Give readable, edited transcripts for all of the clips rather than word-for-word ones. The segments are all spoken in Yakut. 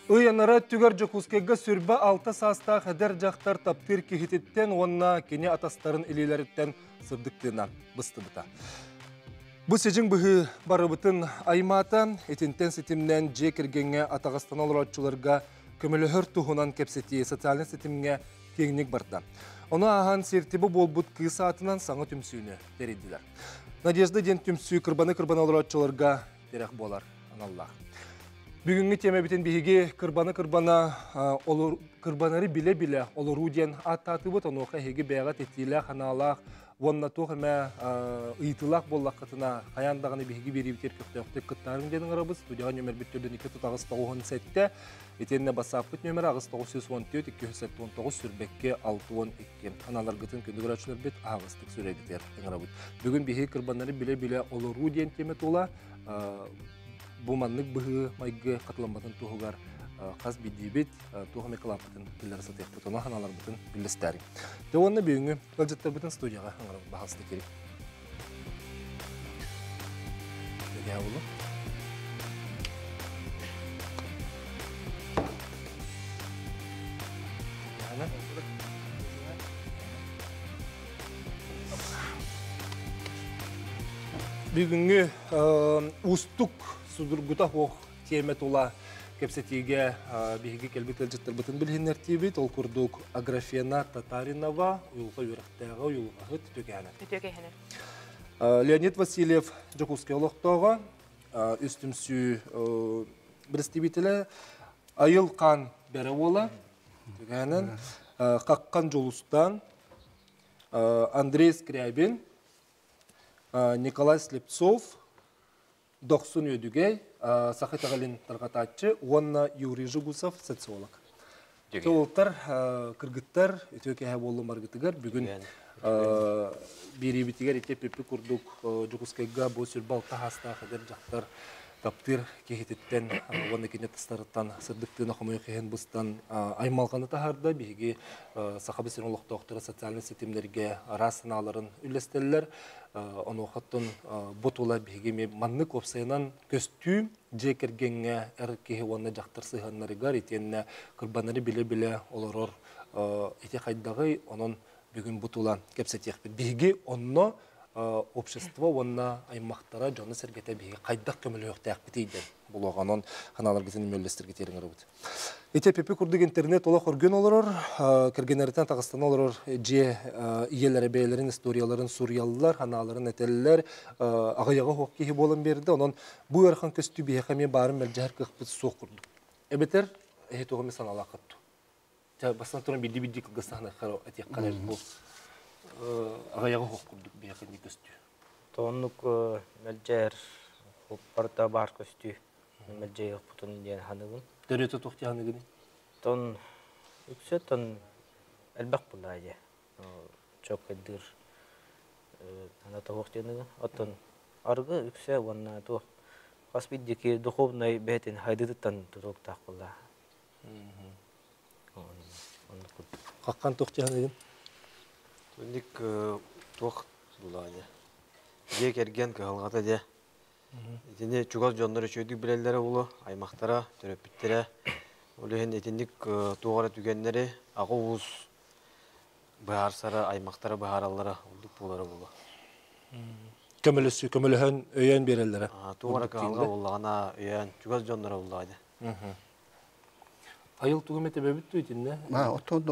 Ый анара өттүгэр Дьокуускайга сүрбэ алта саастаах эдэр дьахтар таптыыр киһититтэн уонна кини атастарын илиилэриттэн сырдык тыына быстыбыта. Бу сидьиҥ быһыы барыбытын аймаата, итинтэн ситимнээн дьиэ кэргэҥҥэ атаҕастана олорооччуларга көмөлөһөр туһунан кэпсэтии социальнай ситимҥэ киэҥник барда. Ону ааһан сиэртибэ буолбут кыыс аатынан саҥа түмсүүнү тэрийдилэр. Надежда диэн түмсүү кырбаны-кырбана олорооччуларга тирэх буолар аналлаах. Бүгүҥҥү тиэмэбитин биһиги кырбаны-кырбана олор, кырбанары билэ-билэ олоруу диэн ааттаатыбыт. Онуоха эһиги бэйэҕит этиилээх, анаалаах уонна туох эмэ ыйытыылаах буоллаххытына, хайаан даҕаны биһиги биэриибитигэр көхтөөхтүк кыттаарыҥ диэн ыҥырабыт. Студияҕа нүөмэрбит төрдүн 2 тутаҕыс 97, итиэннэ бассааппыт нүөмэрэ 8 914 279 сүрбэкки 62. Аналаргытын күндү көрөөччүлэрбит аһаҕастык сүрэгитигэр ыҥырабыт. Бүгүн биһиги кырбаннары билэ-билэ олоруу диэн тиэмэ тула бу маннык быһыы майгы хатыламматын туһугар хас биирдиибит туох эмэ кылааппытын биллэрэ сатыахпыт, ону ханаларбытын үллэстээриҥ. Дьэ уонна бүгүҥҥү ыалдьыттарбытын студияҕа ыҥырабыт баһаалыста киирин. Дьаабылы. Бүгүҥҥү уустук судургута суох тиэмэ тула кэпсэтиигэ биһиги кэлбит ыалдьыттарбытын билиһиннэртиибит. Ол курдук Аграфена Татаринова, уйулҕа үөрэхтээҕэ, уйулҕаһыт үтүөкэһэнэ. Үтүөкэһэнэ. Леонид Васильев Дьокуускай олохтооҕо, үс түмсүү бэрэстэбиитэлэ, Айыл Хаан Бэрэ уола, үтүөкэһэнэн, Хаххан Дьулустаан, Андрей Скрябин, Николай Слепцов, Дохсун Үөдүгэй, саха итэҕэлин тарҕатааччы уонна Юрий Жугусов, социолог. Толуктар, кыргыттар, үтүө кэһэ буоллун баргытыгар бүгүн биэриибитигэр ити пиппи курдук Дьокуускайга бу сүрбэ алта хаастаах эдэр дьахтар таптыыр киһититтэн уонна кини тастарыттан сырдык тыына хомойуох иһин быстан аймалҕаны таһаарда. Биһиги Сахабыт сирин олохтоохторо социальнай ситимнэргэ араас санааларын үллэстэллэр. Онуохаттан бу тула биһиги эмиэ маннык уопсайынан көстүү дьиэ кэргэҥҥэ эр киһи уонна дьахтар сыһыаннарыгар итиэннэ кырбанары билэ-билэ олорор ити хайдаҕый, онон бүгүн бу тула кэпсэтиэхпит. Биһиги онно общество уонна аймахтара, дьоно-сэргэтэ биһиги хайдах көмөлөһүөхтээхпитий диэн булуоҕа. Онон ханааларгытын мөллөстөргүтүгэр ыҥырабыт. Ити Пепе курдук интернет олох өргөн олорор, кэргэннэриттэн таҕыстана олорор дьиэ ийэлэрэ бэйэлэрин историяларын суруйаллар, ханааларын этэллэр, аҕыйаҕы суох киһи буолан биэрдэ. Онон бу ыарахан көстүү биһиэхэ эмиэ баарын мэлдьэһэр кыахпыт суох курдук. Эбэтэр эһи туох эмэ санаалааххыт дуу? Бастан туран бидди-бидди кылгастаһыныахха этиэххэ эрэ бу аҕыйаҕы суох курдук биһиэхэ инник көстүү. Оннук мэлдьэһэр барыта баар көстүү. Мэлдьэйиэхпутун диэн саныыбын. Төрүөтэ туох дии саныыгыный? Тон үксэ тон элбэх буоллаа дьэ. Чоккайдыыр ана туох диэныгын. Оттон аргы үксэ уонна туох хас биирдики духовнай бэйэтин хайдытыттан тутулуктаах буоллаа. Хаххан туох дии саныыгын? Инник туох буоллаҕа дьэ. Дьиэ кэргэн кыһалҕата дьэ. Итини чугас дьоннор үчүгэйдик билэллэрэ буолуо, аймахтара, төрөппүттэрэ. Ол иһин итинник туох эрэ түгэннэри аҕа уус быһаарсара, аймахтара быһаараллара ордук буолара буолуо. Көмөлөсүү, көмөлөһөн, өйөөн биэрэллэрэ. Туох эрэ кыһалҕа буоллаҕына өйөөн, чугас дьонноро буллаҕа дии. Айыл тугу эмэ тэбэбит дуу итиннэ? Оттон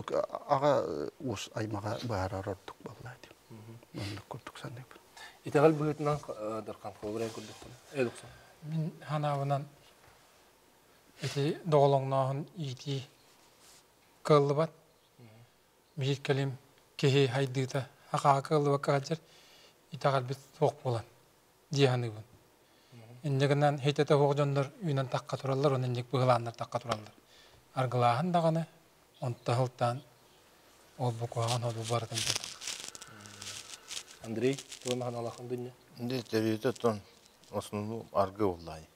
аҕа уус аймаҕа быһаарар ордук буолла дии. Оннук курдук саныыбын. Итэҕэл быһыытынан Дархан холобурайын көрдөххүнэ, эл охсон. Мин санаабынан ити доҕолоҥнооһун иитии кыаллыбат. Биир кэлим киһи хайдыыта хахаҕа кыаллыбакка сылдьар итэҕэлбит суох буолан дии саныыбын. Инньэ гынан хитэтэ суох дьоннор үүнэн тахха тураллар уонна инник быһылааннар тахха тураллар. Аргылааһын даҕаны, онто сылтаан ол-бу куһаҕан ол-бу барытын Андрей, тугу маһаналаахын дунньа? Инде төрүөтэ оттон основном аргы буоллаай.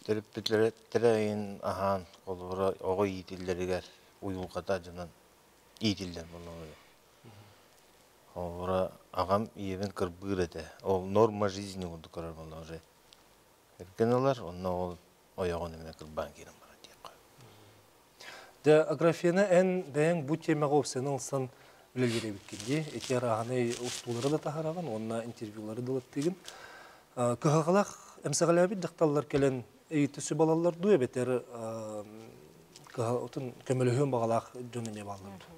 Төрөппүтлэрэ тэрээйин аһаан холобура оҕо иитиллэригэр уйулҕата дьонун иитиллэр буоллаҕа. Холобура аҕам ийэбин кырбыыр этэ. Ол норма жизни курдук көрөр буоллаҕа уже. Эргин ылар, онно ол ойоҕун эмиэ кырбаан киирэн барар диэххэ. Дьэ, Аграфена, эн бэйэҥ бу тиэмэҕэ уопсайынан ылсан үлэлиир эбиккин дии. Ити арааһынай устуулары да таһараҕын уонна интервьюлары да ылаттыыгын. Кыһалҕалаах эмсэҕэлээбит дьахталлар кэлэн ыйыты сүбалаллар дуу эбэтэр отун көмөлөһүөн баҕалаах дьон эмиэ бааллар дуу?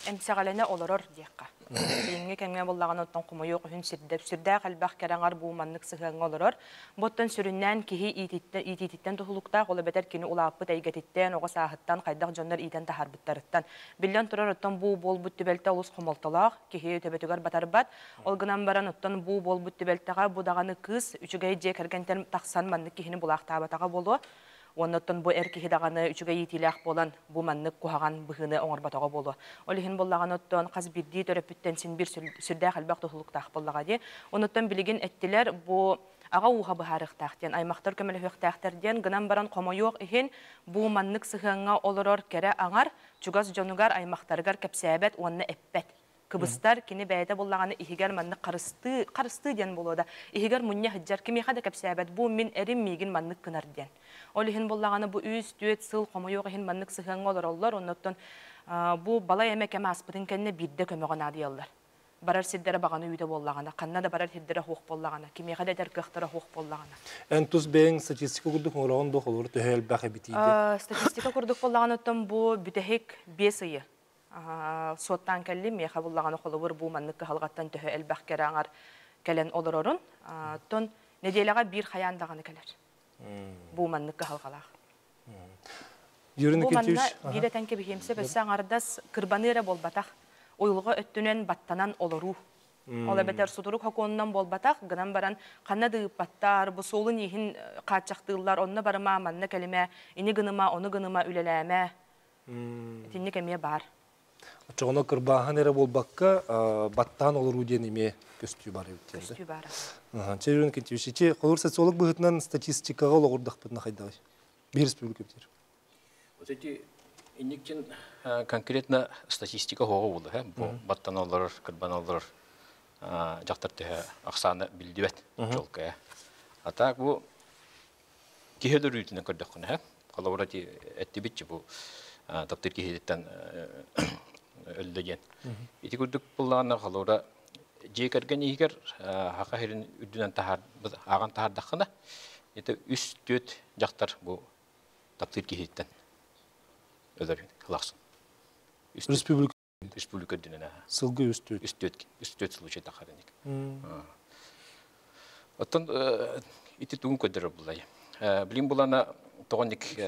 Эмсэҕэлэнэ олорор диэххэ. Билиҥҥи кэмҥэ буоллаҕына оттон хомойуох үһүн сирдэ сүрдээх элбэх кэрэҥэр бу маннык сыһыаҥҥа олорор. Бу оттон сүрүннээн киһи иитиититтэн тутулуктаах, ол эбэтэр кини улааппыт эйгэтиттэн, оҕо сааһыттан хайдах дьоннор иитэн таһаарбыттарыттан. Биллэн турар, оттон бу буолбут түбэлтэ олус хомолтолоох, киһи төбөтүгэр батарбат. Ол гынан баран, оттон бу буолбут түбэлтэҕэ бу даҕаны кыыс үчүгэй дьиэ кэргэнтэн тахсан маннык киһини булаахтаабатаҕа буолуо. Уонна оттон бу эр киһи даҕаны үчүгэй иитиилээх буолан, бу маннык куһаҕан быһыыны оҥорботоҕо буолуо. Ол иһин буоллаҕына оттон хас биирдии төрөппүттэн син биир сүрдээх элбэх тутулуктаах буоллаҕа дии. Онуттан билигин эттилэр бу аҕа ууһа быһаарыахтаах диэн, аймахтар көмөлөһүөхтээхтэр диэн, гынан баран хомойуох иһин бу маннык сыһыаҥҥа олорор кэрэ аҥар чугас дьонугар, аймахтарыгар кэпсээбэт уонна эппэт. Кыбыстар, кини бэйэтэ буллаҕына иһигэр маннык харыстыы, харыстыы диэн буолуо да, иһигэр мунньа сылдьар, кимиэхэ да кэпсээбэт, бу мин эрим миигин маннык гынар диэн. Ол иһин буллаҕына бу үс-түөрт сыл хомойуох иһин маннык сыһыаҥҥа олороллор, оннуттан бу балай эмэ кэм ааспытын кэннэ биирдэ көмөҕө наадыйаллар. Барар сирдэрэ баҕаны үүтэ буоллаҕына, ханна да барар сирдэрэ суох буоллаҕына, кимиэхэ да этэр кыахтара суох буоллаҕына. Эн тус бэйэҥ статистика курдук оҥороҕун дуо, холобур төһө элбэх эбитий диэн? Статистика курдук буоллаҕына, оттон бу бүтэһик 5 ыйы суоттаан кэллим, миэхэ буллаҕына холобур бу маннык кыһалҕаттан төһө элбэх кэрэ аҥар кэлэн олорорун. Оттон нэдиэлэҕэ биир хайаан даҕаны кэлэр. Бу маннык кыһалҕалаах. Юрий Бу манна Никитич, биир этэн кэбиһиэм сөп, өссө аҥардас кырбаныы эрэ буолбатах. Уйулҕа өттүнэн баттанан олоруу. Ол эбэтэр сутурук хокуонунан буолбатах, гынан баран ханна да ыыппаттар, бу суолун-ииһин хааччахтыыллар, онно барыма, манна кэлимэ, ини гыныма, ону гыныма, үлэлээмэ. Итинник эмиэ баар. Оччоҕуна кырбааһын эрэ буолбакка, баттаан олоруу диэн эмиэ көстүү бар эбит диэн. Көстүү баара. Чэ, Юрий Никитич, ити холобур социолог быһыытынан статистикаҕа олоҕурдахпытына хайдаҕый? Биир республика битэр. Вот эти инниктин конкретно статистика хоҕо буолла, һэ? Бу баттан олорор, кырбан олорор дьахтар төһө ахсаана биллибэт чуолкайа. А так бу киһи өлөрүүтүнэн көрдөххүнэ, һэ? Холобура ити эттибитчи бу таптыыр киһититтэн өллө диэн. Ити курдук буллаҕына холобура дьиэ кэргэн иһигэр хаха сирин үрдүнэн таһаар ааҕан таһаардаххына, это үс-түөрт дьахтар бу таптыыр киһиттэн өлөр ылахсын. Республика Республика үрдүнэн аха. Сылгы үс-түөрт. Үс-түөрт үс-түөрт случай таххар Оттон ити тугун көрдөрөр буллай. Билим булана тоҕонник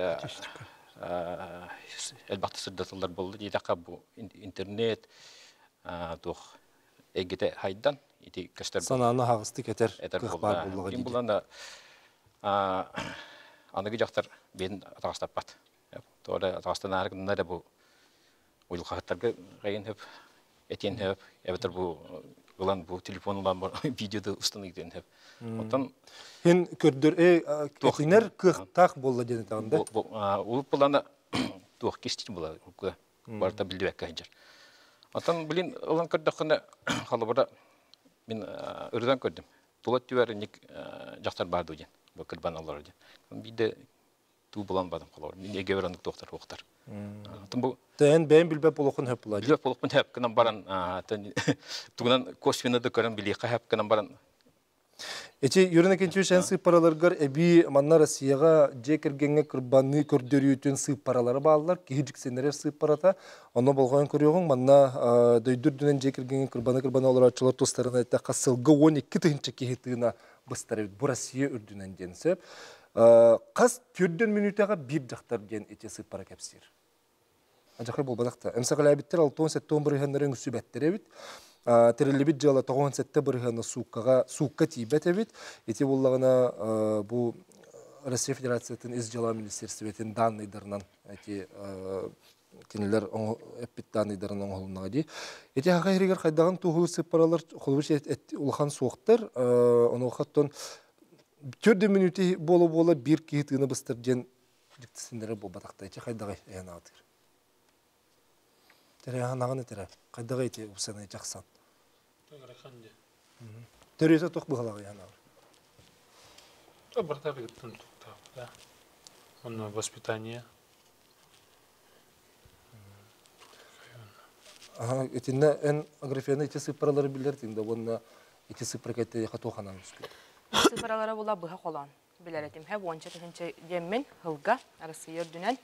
элбэхтик сырдатыллар буолла диэтэххэ бу интернет туох эйгэтэ хайдан ити көстөр санааны аһаҕастык этэр этэр кыах баар буоллаҕа Билим дии. булана аныгы дьахтар биэн атаҕастаппат. Тоҕо атаҕастанаары гынна эрэ бу уйулҕаһыттарга хайын хөп этиэн хөп эбэтэр бу ылан бу телефон ылан видеода устан ыытыан хөп. Оттон Хин көрдөр этинэр кыахтаах буолла диэн этэҕин да? Улуп булана туох кистин була барыта биллибэккэ сылдьар. Оттон блин ылан көрдөххүнэ холобура мин ырытан көрдүм. Тула өттүгэр инник дьахтар баар дуу диэн бу кырбан олорор диэн. Биирдэ туу булан бадым холобур. Мин эгэ өрөн туохтар хуохтар. Оттон бу Тээн бэйэм билбэт болохун хөп була. Билбэт болохпун хөп гынан баран тугунан косвенно да көрөн билиэххэ хөп гынан баран Эти Юрий Иннокентьевич эн сыыппараларгар эбии манна Россияҕа дьиэ кэргэҥҥэ кырбаныы көрдөрүүтүн сыыппаралара бааллар, киһи дьиксиннэрэр сыыппарата. Онно болҕойон көрүөҕүҥ, манна дойду үрдүнэн дьиэ кэргэҥҥэ кырбана-кырбана олорооччулар тустарынан эттэххэ, сылга 12 тыһыынча киһи тыына быстар эбит. Бу Россия үрдүнэн диэн сөп. Хас төрдөн мүнүүтэҕэ биир дьахтар диэн ити сыыппара кэпсиир. Адьахай буолбатах да. Эмсэҕэлээбиттэр 67 бырыһыаннара үҥсүбэттэр эбит. Тэриллибит дьыала 97 бырыһыана сууккаҕа суукка тиийбэт эбит. Ити буоллаҕына бу Россия Федерациятын ис дьыала министерствотын данныйдарынан эти кинилэр эппит данныйдарын оҥоһулуннаҕа дии. Ити хаха иһигэр хайдаҕын туоһулуур сыппаралар холобур улахан суохтар. Онуоха оттон төрдө мүнүүтэ буола-буола биир киһи тыына быстар диэн дьиктисиннэрэ буолбатахта ити хайдаҕый эйэн аатыыр Тэрээһин аҕын этэрэ хайдаҕый ити упсанай дьахсан Төрүөтэ туох быһалаҕый анаабыр Барта бигиттэн туктаах да. Онно воспитание. Итиннэ эн Аграфена ити сыыппаралары билэр тиҥ да уонна ити сыыппара кэтте хатуоханан үскү. Сыыппаралара була быһа холоон билэр этим. Хэ уонча тыһынча диэммин хылга Россия үрдүнэн.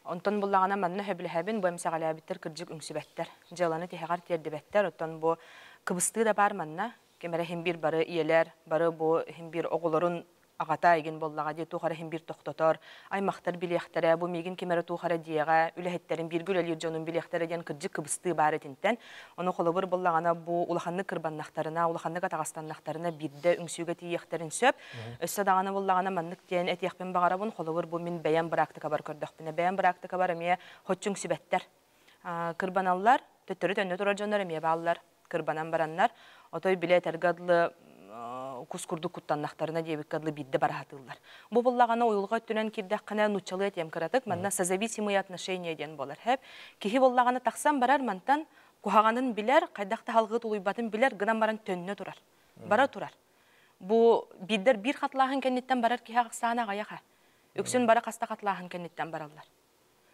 Онтон буллаҕына манна хөбүлэһэбин бу эмсэҕэлээбиттэр кырдьык үҥсүбэттэр. Дьыаланы тиһэҕэр тиэрдибэттэр. Оттон бу кыбыстыы да баар манна. Ким эрэ иһин биир бары ийэлэр, бары бу иһин биир оҕолорун аҕата игин буоллаҕа дии туох эрэ иһин биир тохтотор, аймахтар билиэхтэрэ, бу миигин ким эрэ туох эрэ диэҕэ, үлэһиттэрин бииргэ үлэлиир дьонум билиэхтэрэ диэн кырдьык кыбыстыы баар итинтэн. Ону холобур буллаҕына бу улаханнык кырбаннахтарына, улаханнык атаҕастаннахтарына биирдэ үҥсүүгэ тиийиэхтэрин сөп. Өссө даҕаны буллаҕына маннык диэн этиэхпин баҕарабын, холобур бу мин бэйэм быраактыкабар көрдөхпүнэ, бэйэм быраактыкабар эмиэ хоччу үҥсүбэттэр. Кырбаналлар, төттөрү төннө турар дьоннор эмиэ бааллар. Кырбанан бараннар, отой билэ этэргэ дылы кус курдук куттаннахтарына диэбиккэ дылы биирдэ бараһатыыллар. Бу буллаҕына уйулҕа өттүнэн киирдэххинэ нууччалыы этиэм кыратык, манна созависимые отношения диэн буолар. Хэп киһи буллаҕына тахсан барар мантан куһаҕанын билэр, хайдах да халҕыы тулуйбатын билэр, гынан баран төннө турар. Бара турар. Бу биирдэр биир хатлааһын кэнниттэн барар киһи ахсаана аҕыйах. Үксүн бары хаста хатлааһын кэнниттэн бараллар.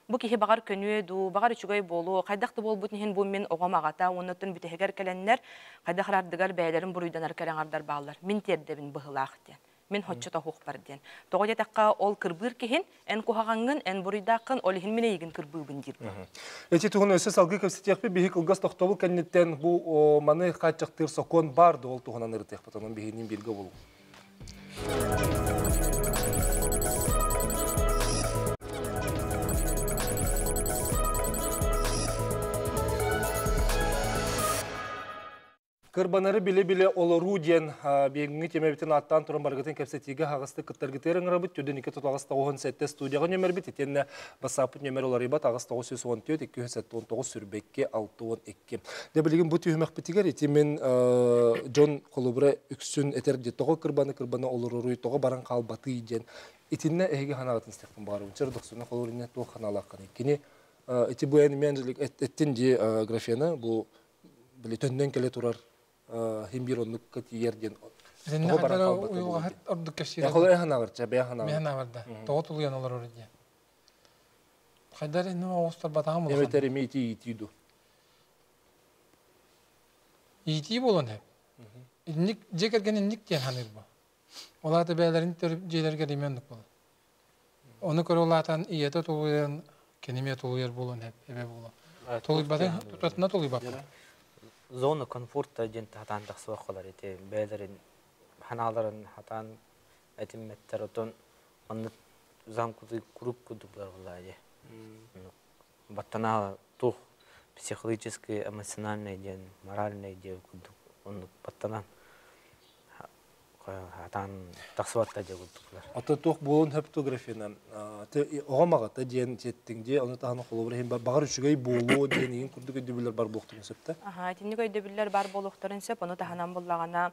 Бу киһи баҕар көнүө дуу, баҕар үчүгэй буолуо, хайдах да буолбут иһин бу мин оҕом аҕата уоннаттан бүтэһигэр кэлэннэр, хайдах ардыгар бэйэлэрин буруйданар кэрэҥардар бааллар. Мин тиэрдэбин быһылаах диэн. Мин хоччото суохпар диэн. Тоҕо диэтэххэ, ол кырбыыр киһин эн куһаҕаҥҥын, эн буруйдааххын, ол иһин мин эйигин кырбыыбын диир. Эти туһун өссө салгыы кэпсэтиэхпит биһи кылгас тохтобул кэнниттэн бу маны хааччахтыыр сокуон баар дуо ол туһунан ырытыахпыт онон биһигинниин бииргэ буолуҥ. Кырбанары биле-биле олоруу диэн биһиги тиэмэбитин ааттаан туран барыгытын кэпсэтиигэ аһаҕастык кыттаргытыгар ыҥырабыт. Түрдүн 2 тутаҕас тоҕуһун сэттэ студияҕа нөмербит итиэннэ бассааппыт нөмер уларыйбат аҕыс 914 279 сүрбэкки 62. Дьэ билигин бу түһүмэхпитигэр ити мин дьон холобура үксүн этэр дии тоҕо кырбаны кырбана олороруй, тоҕо баран хаалбатый диэн итиннэ эһиги ханаҕытын истэхпин баҕарабын. Чэр дохсуна холобур туох ханаалааххыный? Кини ити бу эн мен эттин дии графена бу били төннөн кэлэ турар хим биир оннукка тиийэр диэн тоҕо баран хаалбата уйулҕаһыт ордук кэпсиир. Холобур ханаҕырча бэйэ ханаҕыр. Мин ханаҕырда. Тоҕо тулуйан олорор диэн. Хайдар инним оҕустарбатаҕым улахан. Эбэтэр эми ити иитии ду. Иитии буолан хэп. Инник дьиэ кэргэн инник диэн ханыыр бу. Ол аата бэйэлэрин дьиэлэригэр эмиэ оннук буолар. Ону көрө улаатан ийэтэ тулуйан, кини эмиэ тулуйар буолуон эбэ эбэ буолуо. Тулуйбатын тутатына тулуйбаппын. Зона комфорта диэн хатаан тахсыбаккалар ити бэйэлэрин ханааларын хатаан этиммэттэр отон маннык замкнутый круг курдук буолар дии. Баттана тух психологический, эмоциональный диэн, моральный диэн курдук оннук баттанан хатаан тахсыбатта диэ курдуклар. Ата туох буолуон хөптографиянан оҕом аҕата диэн тиэттиҥ дии, ону таһынан холобур иһин баҕар үчүгэй буолуо диэн иһин курдук өйдөбүллэр бар буолуохтарын сөп да? Аха, итинник өйдөбүллэр бар буолуохтарын сөп, ону таһынан буллаҕына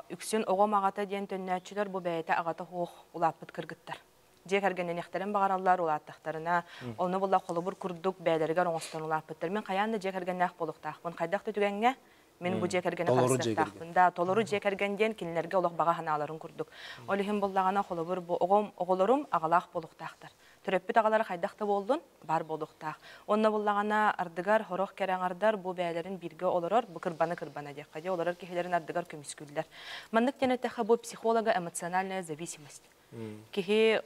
үксүн оҕом аҕата диэн төннөөччүлэр бу бэйэтэ аҕата суох улааппыт кыргыттар. Дьиэ кэргэнниэхтэрин баҕараллар, улааттахтарына, ону була холобур курдук бэйэлэригэр оҥостон улааппыттар. Мин хайаан да дьиэ кэргэннээх буолуохтаахпын, хайдах да түгэҥҥэ мин бу дьиэ кэргэни харыстыахтаахпын да, толору дьиэ кэргэн диэн кинилэргэ олох баҕа санааларын курдук. Ол иһин буллаҕына холобур бу оҕом, оҕолорум аҕалаах буолуохтаахтар. Төрөппүт аҕалара хайдах да буоллун, баар буолуохтаах. Онно буллаҕына ардыгар сорох кэрэ аҥардар бу бэйэлэрин бииргэ олорор, бу кырбаны-кырбана диэххэ дии, олорор киһилэрин ардыгар көмүскүүллэр. Маннык диэн эттэххэ, бу психолого-эмоциональная зависимость. Киһи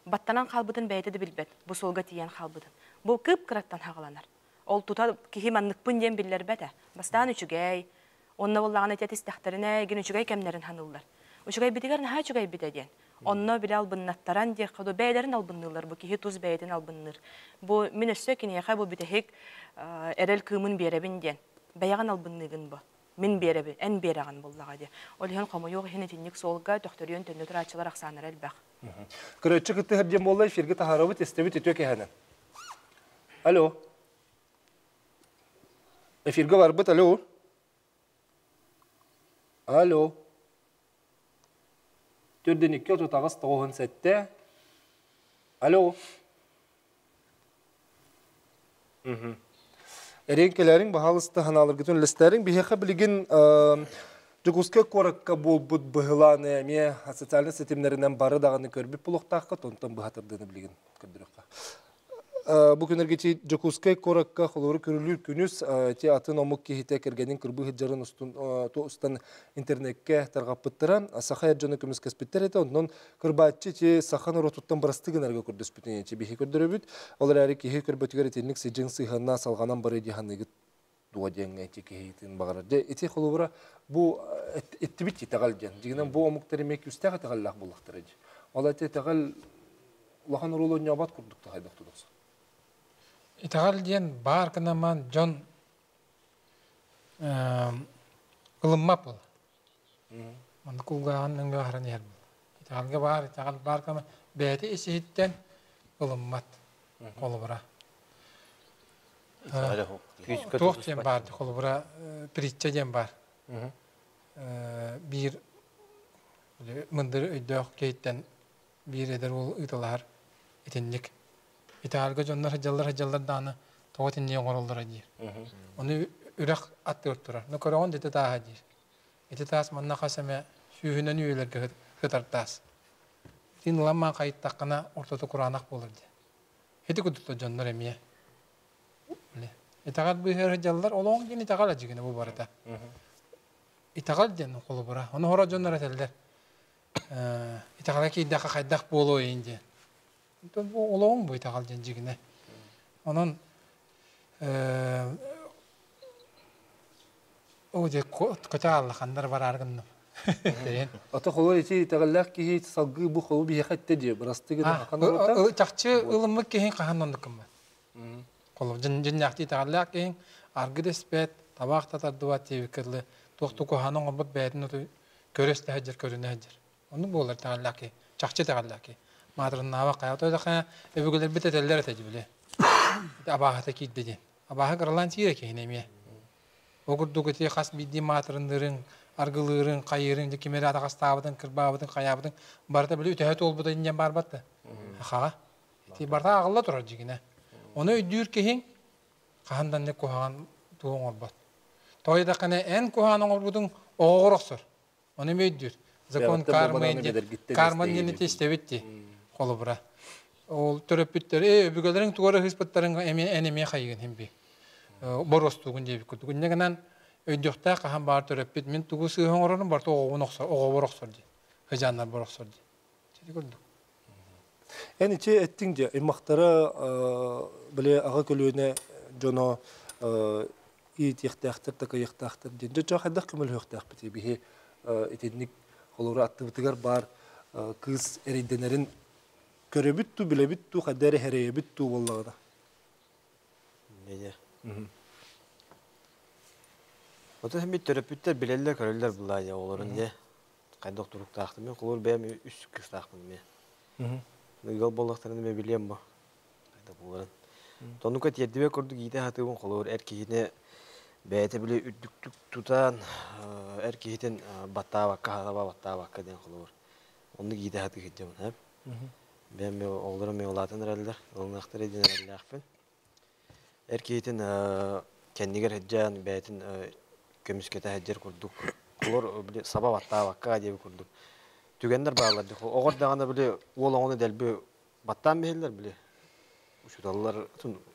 баттанан хаалбытын бэйэтэ да билбэт, бу суолга тиийэн хаалбытын. Бу кып-кыраттан хаҕаланар. Ол тута киһи манныкпын диэн биллэрбэт ээ. Бастаан үчүгэй, онно буоллаҕына ити этистэхтэринэ эгин үчүгэй кэмнэрин ханыыллар. Үчүгэйбитигэр наһаа үчүгэйбитэ диэн. Онно били албыннаттаран диэххэ дуу, бэйэлэрин албынныыллар, бу киһи тус бэйэтин албынныыр. Бу мин өссө киниэхэ бу бүтэһик эрэл кыымын биэрэбин диэн. Бэйэҕин албынныыгын бу. Мин биэрэбин, эн биэрэҕин буллаҕа дии. Ол иһин хомойуох иһин итинник суолга төхтөрүйэн төннө турааччылар ахсааннара элбэх. Көрөөччү кыттыһар диэн буолла, эфиргэ таһаарабыт, истэбит үтүө кэһэнэн. Алло. Эфиргэ барбыт, алло. Алло. Төрдүн 2 38 97. Алло. Эриэн кэлээриҥ, баһаалыста ханааларгытын үллэстээриҥ. Биһиэхэ билигин Дьокуускай куоракка буолбут быһылааны эмиэ социальнай ситимнэринэн бары даҕаны көрбүт буолуохтааххыт, онтон быһа тардыыны билигин көрдөрүөххэ. Бу күннэргэ ити Дьокуускай куоракка холобур көрүлүүр күнүс ити атын омук киһитэ кэргэнин кырбыы сылдьарын устан интернеккэ тарҕаппыттара. Саха эр дьоно көмүскэспиттэр этэ. Онон кырбааччы ити саха норуотуттан бырастыы гынарга көрдөспүтүн ити биһи көрдөрөбүт. Ол эрээри киһи көрбөтүгэр итинник сидьиҥ сыһыанна салҕанан барыа дии саныыгыт дуо диэҥҥэ ити киһитин баҕарар. Дьэ ити холобура бу эттибит итэҕэл диэн. Дьиҥинэн бу омуктар эмиэ күүстээх итэҕэллээх буоллахтара дии. Ол ити итэҕэл улахан оруолу оонньообот курдук да хайдах тутукса. Итэҕэл диэн баар гынаман дьон ылыммат буолар. Манна кулгааҕын нөҥүө аһаран иһэр буолар. Итэҕэлгэ баар, итэҕэл баар гына бэйэтэ ис-иһиттэн ылыммат холобура. Туох диэн баар холобура притча диэн баар. Биир мындыр өйдөөх киһиттэн биир эдэр уол ыытылаһар итинник. Итэҕэлгэ дьоннор сылдьаллар сылдьаллар даҕаны тоҕо итинник оҥороллоро диир. Ону үрэх аттыгар турар. Ну көрөҕүн дити тааһа диир. Ити таас манна хас эмэ сүүһүнэн үйэлэргэ сытар таас. Итин ылан маан хайыттаххына ортото кураанах буолар диye. Ити курдук дьоннор эмиэ. Итэҕэл быыһыгар сылдьаллар, олоҕуҥ диэн итэҕэл адьыгына бу барыта. Итэҕэл диэн холобура. Ону хоро дьоннор этэллэр. Итэҕэлгэ киирдэххэ хайдах буолуой диэн. Бу олоҕуҥ бу итэҕэл диэн дьигинэ. Онон оо дьэ көтө ааллаханнар бараар гынным. Ата холор ити итэҕэллээх киһи салгыы бу холу биһиэхэ эттэ дии бырастыы гына хахан ылыта. Чахчы ылыммыт киһи хаһан оннук гыммат. Холобур дьиннээхтии итэҕэллээх киһиҥ аргы да испэт, табаах да тардыбат диэбиккэ дылы туох да куһаҕаны оҥорбут бэйэтин оту көрө истэ сылдьар, көрүнэ сылдьар. Оннук буолар итэҕэллээх киһи, чахчы итэҕэллээх киһи. Маатырыннаабат хайа тойдоххо өбүгэлэрбит этэллэр этэ дии били. Абааһыта киирдэ диэн. Абааһы кыралаан сиирэ киһини эмиэ. Ол курдук ити хас биирдии маатырынныырыҥ, аргылыырыҥ, хайыырыҥ, дьэ кими эрэ атаҕастаабытыҥ, кырбаабытыҥ, хайаабытыҥ барыта били үтэһэ туолбута диэн баарбат да. Хаҕа. Ити барыта ааҕылла турар дьигинэ. Ону өйдүүр киһиҥ хаһан да инник куһаҕан тугу оҥорбот. Тоҕо диэтэххинэ эн куһаҕан оҥорбутуҥ оҕоҕор охсор. Ону эмиэ өйдүүр. Закон кармы диэн карма диэн ити истэбит дии холобура. Ол төрөппүттэр ээ өбүгэлэриҥ тугу эрэ ыһыспыттарын эмиэ эн эмиэ хайыгын иһин би. Боруостуугун диэбит курдук. Инньэ гынан өйдүөхтээх хаһан баар төрөппүт мин тугу сыыһа оҥорорум барыта оҕобун охсор, оҕобор охсор дии. Хыдьааннарбар охсор дии. Ити курдук. Эн ити эттиҥ дьэ, аймахтара били аҕа көлүөнэ дьоно иитиэхтээхтэр, такайыахтаахтар диэн. Дьэ, дьэ хайдах көмөлөһүөхтээхпитий биһи итинник холобура аттыбытыгар баар кыыс эрэйдэнэрин көрөбүт дуу, билэбит дуу, хайда эрэ эрэйэбит дуу буоллаҕына. Дьэ. Отон бит төрөппүттэр билэллэр, көрөллөр булаа дьэ оҕолорун дьэ. Хайдах туруктаахтын мен холобур бэйэм үс кыыстаахпын эмиэ. Ыал буоллахтарына мен билиэм бу. Хайдах буоларын. Тоннука тиэрдибэт курдук иитэ сатыыбын холобур эр киһини бэйэтэ били үрдүктүк тутан эр киһитин баттаабакка хараба баттаабакка диэн холобур. Оннук иитэ сатыы сылдьабын һэп. Бэйэм оҕолорум улаатан эрэллэр, ылыныахтара диэн эрэллээхпин. Эр киһитин кэннигэр сылдьан бэйэтин көмүскэтэ сылдьар курдук олор били саба баттаабакка диэбит курдук түгэннэр бааллар. Оҕо эрдэҕинэ били уол оҕону дэлби баттаан биһэллэр били учууталлар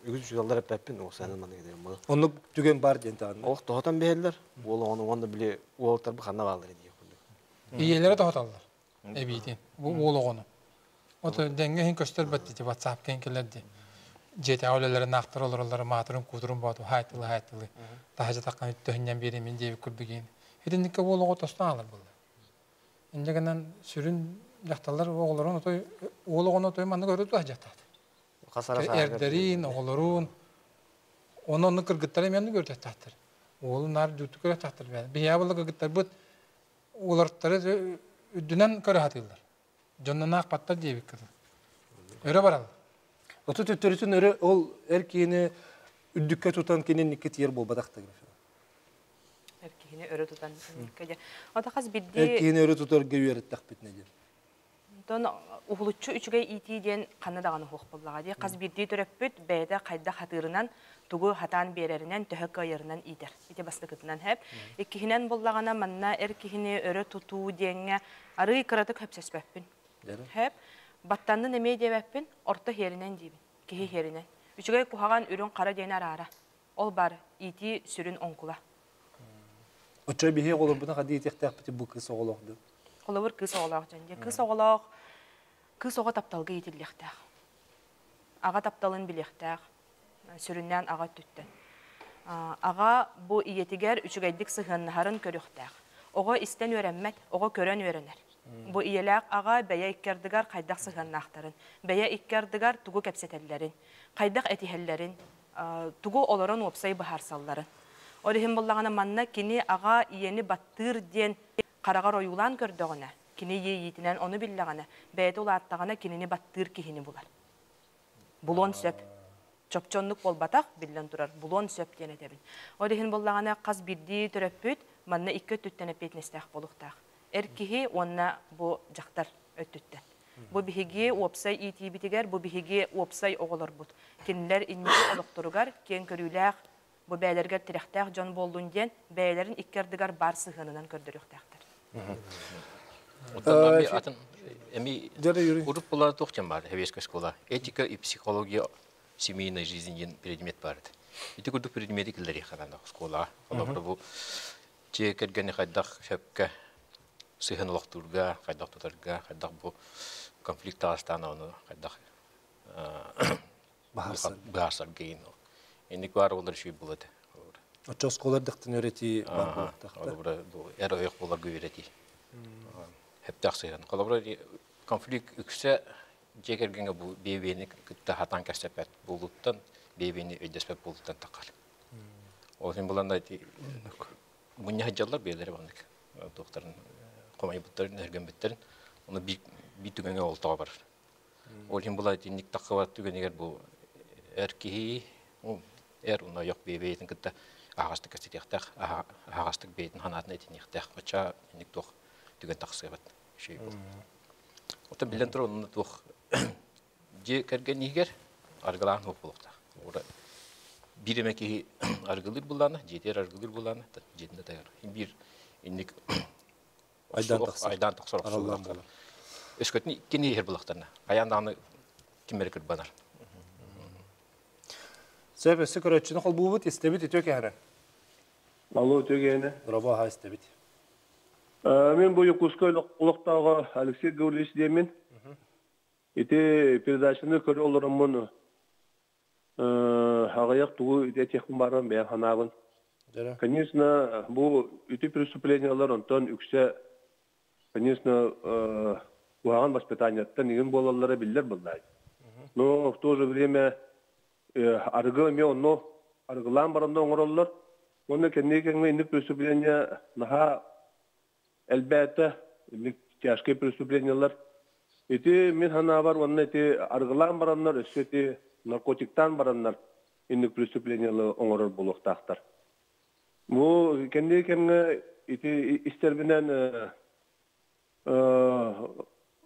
үгүс учууталлар эппэппин уопсайынан маннык этэрим буолар. Оннук түгэн баар диэн таҕанна. Олох тоһутан биһэллэр уол оҕону уонна били уолаттар ханна бааллар диэх курдук. Ийэлэрэ тоһуталлар эбиитин бу уол оҕону. Ото дэҥҥэ иһин көстөр бат дии WhatsApp кэн кэлэр дии. Дьиэтээҕи үлэлэрин аахтар олороллоро маатырын куутурун бооту хаайтылы хаайтылы таһа таххан төһүнньэн биэримин диэбит курдук иин. Итинникке уол оҕо тостон аалар буолла. Инньэ гынан сүрүн дьахталлар оҕолорун отой уол оҕону отой маннык өрө тута дьахтаат. Эрдэрин, оҕолорун оны онну кыргыттары эмиэ оннук көрүтэхтаахтар. Уолун наар дьууту көрүөхтаахтар. Биһиэхэ буолла кыргыттарбыт уолаттары үрдүнэн көрө сатыыллар. Дьоннон аахпаттар диэбит кытыл. Өрө бараллар. Оту төттөрүтүн өрө ол эр киһини үрдүккэ тутан кининникке тиийэр буолбатах да Эр киһини өрө тутан инникке дьэ. Ото хас Эр биирдии киһини өрө тутарга үөреттэхпитинэ диэн. Онтон уһулуччу үчүгэй иитии диэн ханна даҕаны суох буоллаҕа дии. Хас биирдии төрөппүт бэйэтэ хайдах хатыырынан, тугу хатаан биэрэринэн, төһө кыайарынан иитэр. Ити бастакытынан хэп. Иккиһинэн буоллаҕына манна эр киһини өрө тутуу диэҥҥэ арыый кыратык хөпсөспөппүн. Хэп. Баттаннын эмиэ диэбэппин, орто иһэринэн диибин. Киһи иһэринэн. Үчүгэй куһаҕан үрүҥ хара диэни араара. Ол баар иитии сүрүн оҥкула. Оччо биһи оҕолорбутун хадыы иитиэхтээхпит бу кыыс оҕолоох дуу? Холобур кыыс оҕолоох дьон дьэ кыыс оҕолоох кыыс оҕо тапталга иитиллиэхтээх. Аҕа тапталын билиэхтээх. Сүрүннээн аҕа өттүттэн. Аҕа бу ийэтигэр үчүгэйдик сыһыаннаһарын көрүөхтээх. Оҕо истэн үөрэммэт, оҕо көрөн үөрэнэр. Бу ийэлээх аҕа бэйэ икки ардыгар хайдах сыһыаннаахтарын, бэйэ икки ардыгар тугу кэпсэтэллэрин, хайдах этиһэллэрин, тугу олорон уопсай быһаарсалларын. Ол иһин буллаҕына манна кини аҕа ийэни баттыыр диэн хараҕар ойуулаан көрдөҕүнэ, кини иэйиитинэн ону биллэҕинэ, бэйэтэ улааттаҕына кинини баттыыр киһини булар. Булуон сөп. Чопчу оннук буолбатах, биллэн турар, булуон сөп диэн этэбин. Ол иһин буллаҕына хас биирдии төрөппүт манна икки өттүттэн эппиэтинэстээх буолуохтаах. Эр киһи уонна бу дьахтар өттүттэн. Бу биһиги уопсай иитиибитигэр, бу биһиги уопсай оҕолорбут. Кинилэр инники олохторугар киэҥ көрүүлээх, бу бэйэлэригэр тирэхтээх дьон буоллун диэн бэйэлэрин икки ардыгар баар сыһыанынан көрдөрүөхтээхтэр. Оттон атын эми урут була туох диэн баар Хэбиэскэ школа этика и психология семейной жизни диэн предмет баар этэ. Ити курдук предмети киллэриэххэ наада школаҕа. Холобура бу дьиэ кэргэни хайдах сөпкө сыһыан олохтуурга, хайдах тутарга, хайдах бу конфликт таҕыстаан ону хайдах быһаарсарга инник баар буолар үчүгэй буолуо этэ. Оччо оскуола эрдэхтэн үөрэтии баар буолуохтаах. Холобура, эр ойох буоларга үөрэтии. Хэптэх сыһыан. Холобура, конфликт үксэ дьиэ кэргэҥҥэ бу биэбиэни кытта хатаан кэпсэппэт буолууттан, биэбиэни өйдөспөт буолууттан таххар. Ол иһин булан ити мунньа сылдьаллар биэлэри маннык туохтарын хомойбуттарын, өһүргэммиттэрин ону биир биир түгэҥҥэ ол тоҕо барар. Ол иһин була итинник таххыбат түгэнигэр бу эр киһи эр уонна ойох бэйэтин кытта аһаҕастык кэпсэтиэхтээх, аһаҕастык бэйэтин санаатын этиниэхтээх. Оччо инник туох түгэн тахсыабат үчүгэй буол. Оттон биллэн турар онно туох дьиэ кэргэн иһигэр арыгылаан суох буолуохтаах. Биир эмэ киһи арыгылыыр буллаана, дьиэтигэр арыгылыыр буллаана, дьиэтин да тайар. Биир инник айдаан тахсар. Айдаан тахсар Араллаан буолар. Өскөтүн иккини иһэр булахтарна. Хайаан даҕаны ким эрэ кырбанар. Сөп, өссө көрөөччүнү холбуубут, истэбит үтүө кэһэрэ. Алло, үтүө киэһэ. Дорообо, аһа истэбит. Мен бу Якутскай олохтооҕо Алексей Гаврильевич диэммин. Ити передачаны көрө олороммун аҕыйах тугу этиэхпин бааран бэйэм санаабын. Конечно, бу ити преступлениялар онтон үксэ, конечно, куһаҕан воспитанияттан игин буолаллара биллэр быллаай. Но в то же время арыгы эмиэ онно арыгылаан баран да оҥороллор. Уонна кэнники кэмҥэ инник преступление наһаа элбээтэ, инник тяжкие преступлениялар. Ити мин санаабар уонна ити арыгылаан бараннар, өссө ити наркотиктаан бараннар инник преступлениялы оҥорор буолуохтаахтар. Бу кэнники кэмҥэ ити истэрбинэн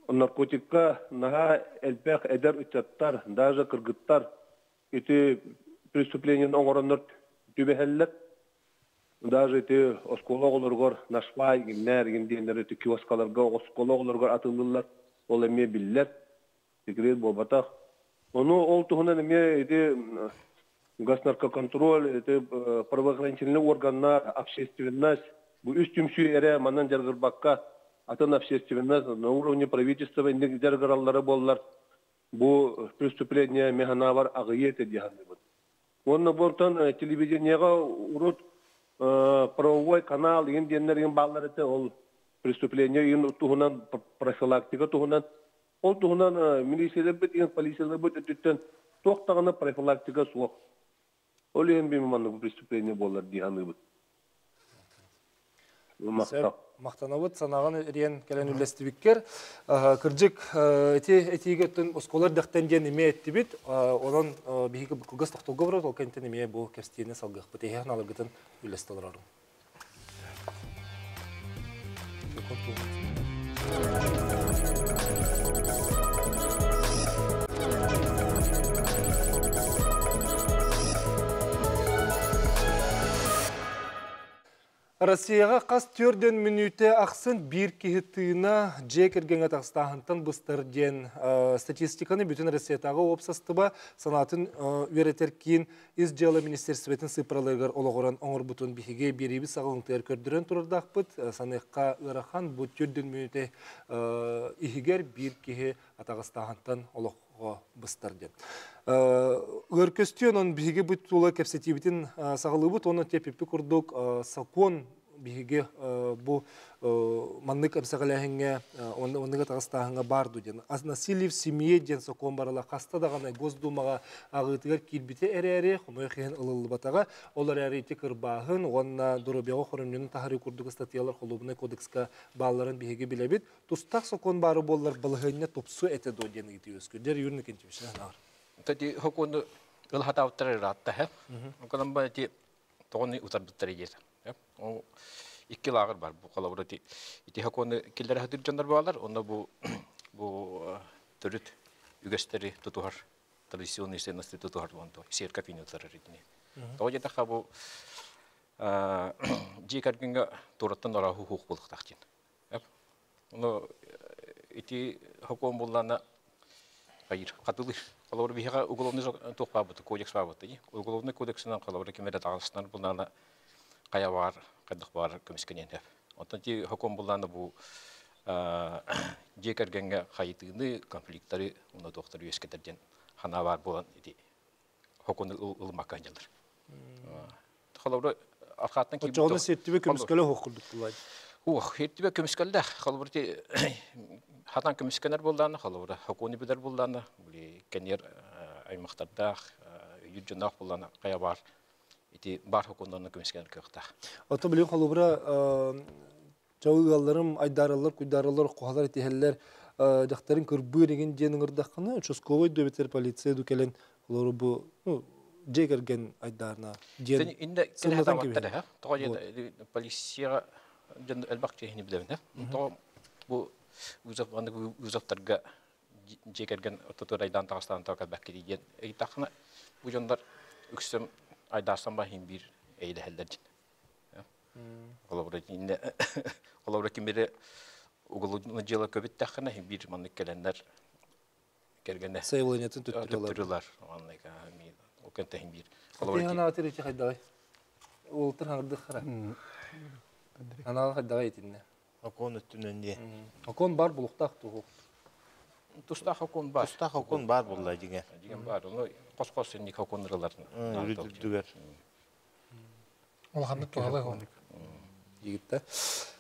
наркотикка наһаа элбэх эдэр ыччаттар, даже кыргыттар ити преступлениены оҥороннор түбэһэллэр. Даже ити оскуола оҕолоругар нашла игиннэр игин диэннэр ити киоскаларга оскуола оҕолоругар атыылыыллар. Ол эмиэ биллэр. Секрет буолбатах. Ону ол туһунан эмиэ ити госнаркоконтроль, ити правоохранительный органнар, общественность, бу үс түмсүү эрэ манан дьарыгырбакка атын общественность на уровне правительства инник дьарыгыраллара буоллар бу преступление механабар аҕыйыа этэ дии саныыбын. Уонна бу онтон телевидениеҕа урут правовой канал игин диэннэр игин бааллар этэ ол преступление игин туһунан профилактика туһунан ол туһунан милицияларбыт игин полицияларбыт өттүттэн туох даҕаны профилактика суох. Ол иһин би маннык преступление буолар дии саныыбын. Махтал. Махтанабыт санаҕын эриэн кэлэн үллэстибиккэр. Кырдьык, ити этиигэ өттүн оскуола эрдэхтэн диэн эмиэ эттибит. Онон биһиги кылгас тохтолго барабыт, ол кэнниттэн эмиэ бу кэпсэтиини салгыахпыт. Эһиэхэ аналаргытын үллэстэ олорорум. Россияҕа хас төрдөн мүнүүтэ ахсын биир киһи тыына дьиэ кэргэҥҥэ тахстааһынтан быстар диэн статистиканы бүтүн Россиятааҕы уопсастыба санаатын үөрэтэр киин Ис дьыала министиэристибэтин сыыппараларыгар олоҕуран оҥорбутун биһиги биэриибит саҕалыытыгар көрдөрөн турардаахпыт. Саныахха ыарахан бу төрдөн мүнүүтэ иһигэр биир киһи атаҕастааһынтан олоххо быстар диэн. Ыар көстүү онон биһиги бу тула кэпсэтиибитин саҕалыыбыт уонна тиэппиппит курдук сокуон биһиги бу маннык эмсэҕэлээһиҥҥэ оннук атаҕастааһыҥҥа баар дуу диэн. Насилие в семье диэн сокуон барыла хаста даҕаны Госдумаҕа аҕыытыгар киирбитэ эрээри, хомойуох иһин ылыллыбатаҕа. Ол эрээри ити кырбааһын уонна доруобуйаҕа хоромньуну таһарыы курдук ыстатыйалар холуобунай кодекска баалларын биһиги билэбит. Тустаах сокуон баары буоллар балаһыанньа тупсу этэ дуо диэн ыйытыы үөскүүр. Дьэр Юрий Никитич, анаҕар. Кстати, сокуону ылхатаабыттар ыраатта, һэ. Онконон ба ити тоҕону утарбыттар диэтэ. Ол икки лааҕыр бар бу холобур ити ити сокуону киллэрэ сатыыр дьоннор баалар, онно бу бу төрүт үгэстэри тутуһар традиционные ценности тутуһар онто церковь утарар итини. Тоҕо диэтэххэ бу дьиэ кэргэҥҥэ туораттан орооһуу хуох буолуохтаах диэн. Ону ити сокуон буллаана хайыр хатылыыр. Холобур биһиэхэ уголовный туох баабыт, кодекс баабыт дии. Уголовный кодексынан холобур ким эрэ таҕыстанар буллаана хайа баар, хайдах баар көмүскэниэн сөп. Оттон ити сокуон буллаана бу дьиэ кэргэҥҥэ хайытыыны, конфликтары уонна туохтары үөскэтэр диэн санаа баар буолан ити сокуону ылыммакка сылдьаллар. Холобура, архааттан киирбит... Оччоҕуна сиэттибэ көмүскэлэ оһох курдук буолай. Уох, сиэттибэ көмүскэллээх. Холобура, ити хатан көмүскэнэр буоллаана, холобура, сокуону билэр буоллаана, били кэннигэр аймахтардаах, өйүүр дьонноох буоллаана, хайа баар ити баар сокуоннарынан көмүскэнэр кыахтаах. Ото билигин холобура Чау ыалларым айдаараллар, куйдаараллар, куһалар этиһэллэр, дьахтарын кырбыыр игин диэн ыҥырдаххына, участковай дуу эбэтэр полиция дуу кэлэн олору бу ну, дьиэ кэргэн айдаарына диэн Инде сыллатан кэбиһэллэр. Тоҕо диэн полицияҕа дьон элбэх киһини билэбин. Тоҕо бу вызов маннык вызовтарга дьиэ кэргэн ортотугар айдаан таҕыстаан тоҕо кэлбэккитий диэн ыйыттаххына бу дьоннор үксүн айдаарсан баһын биир эйэлэһэллэр диэн. Холобура иннэ холобура ким эрэ уголовное дьыала көбүттэххинэ биир маннык кэлэннэр кэргэнэ Сайабылыанньатын төттөрү ылар. Маннык ол кэнтэһин биир. Холобура анаатыр ити хайдаҕай? Уолтар хаҥырдык хара. Анаал хайдаҕай итиннэ? Окуон өттүнэн диэ. Окуон бар булуктаах туһу. Тустаах окуон бар. Тустаах окуон бар булла дьиҥэ. Дьиҥэ бар. Ону хос-хос инник окуон ырылар. Үрдүгэр. Улаханнык туһалыах оннук. Дигитте.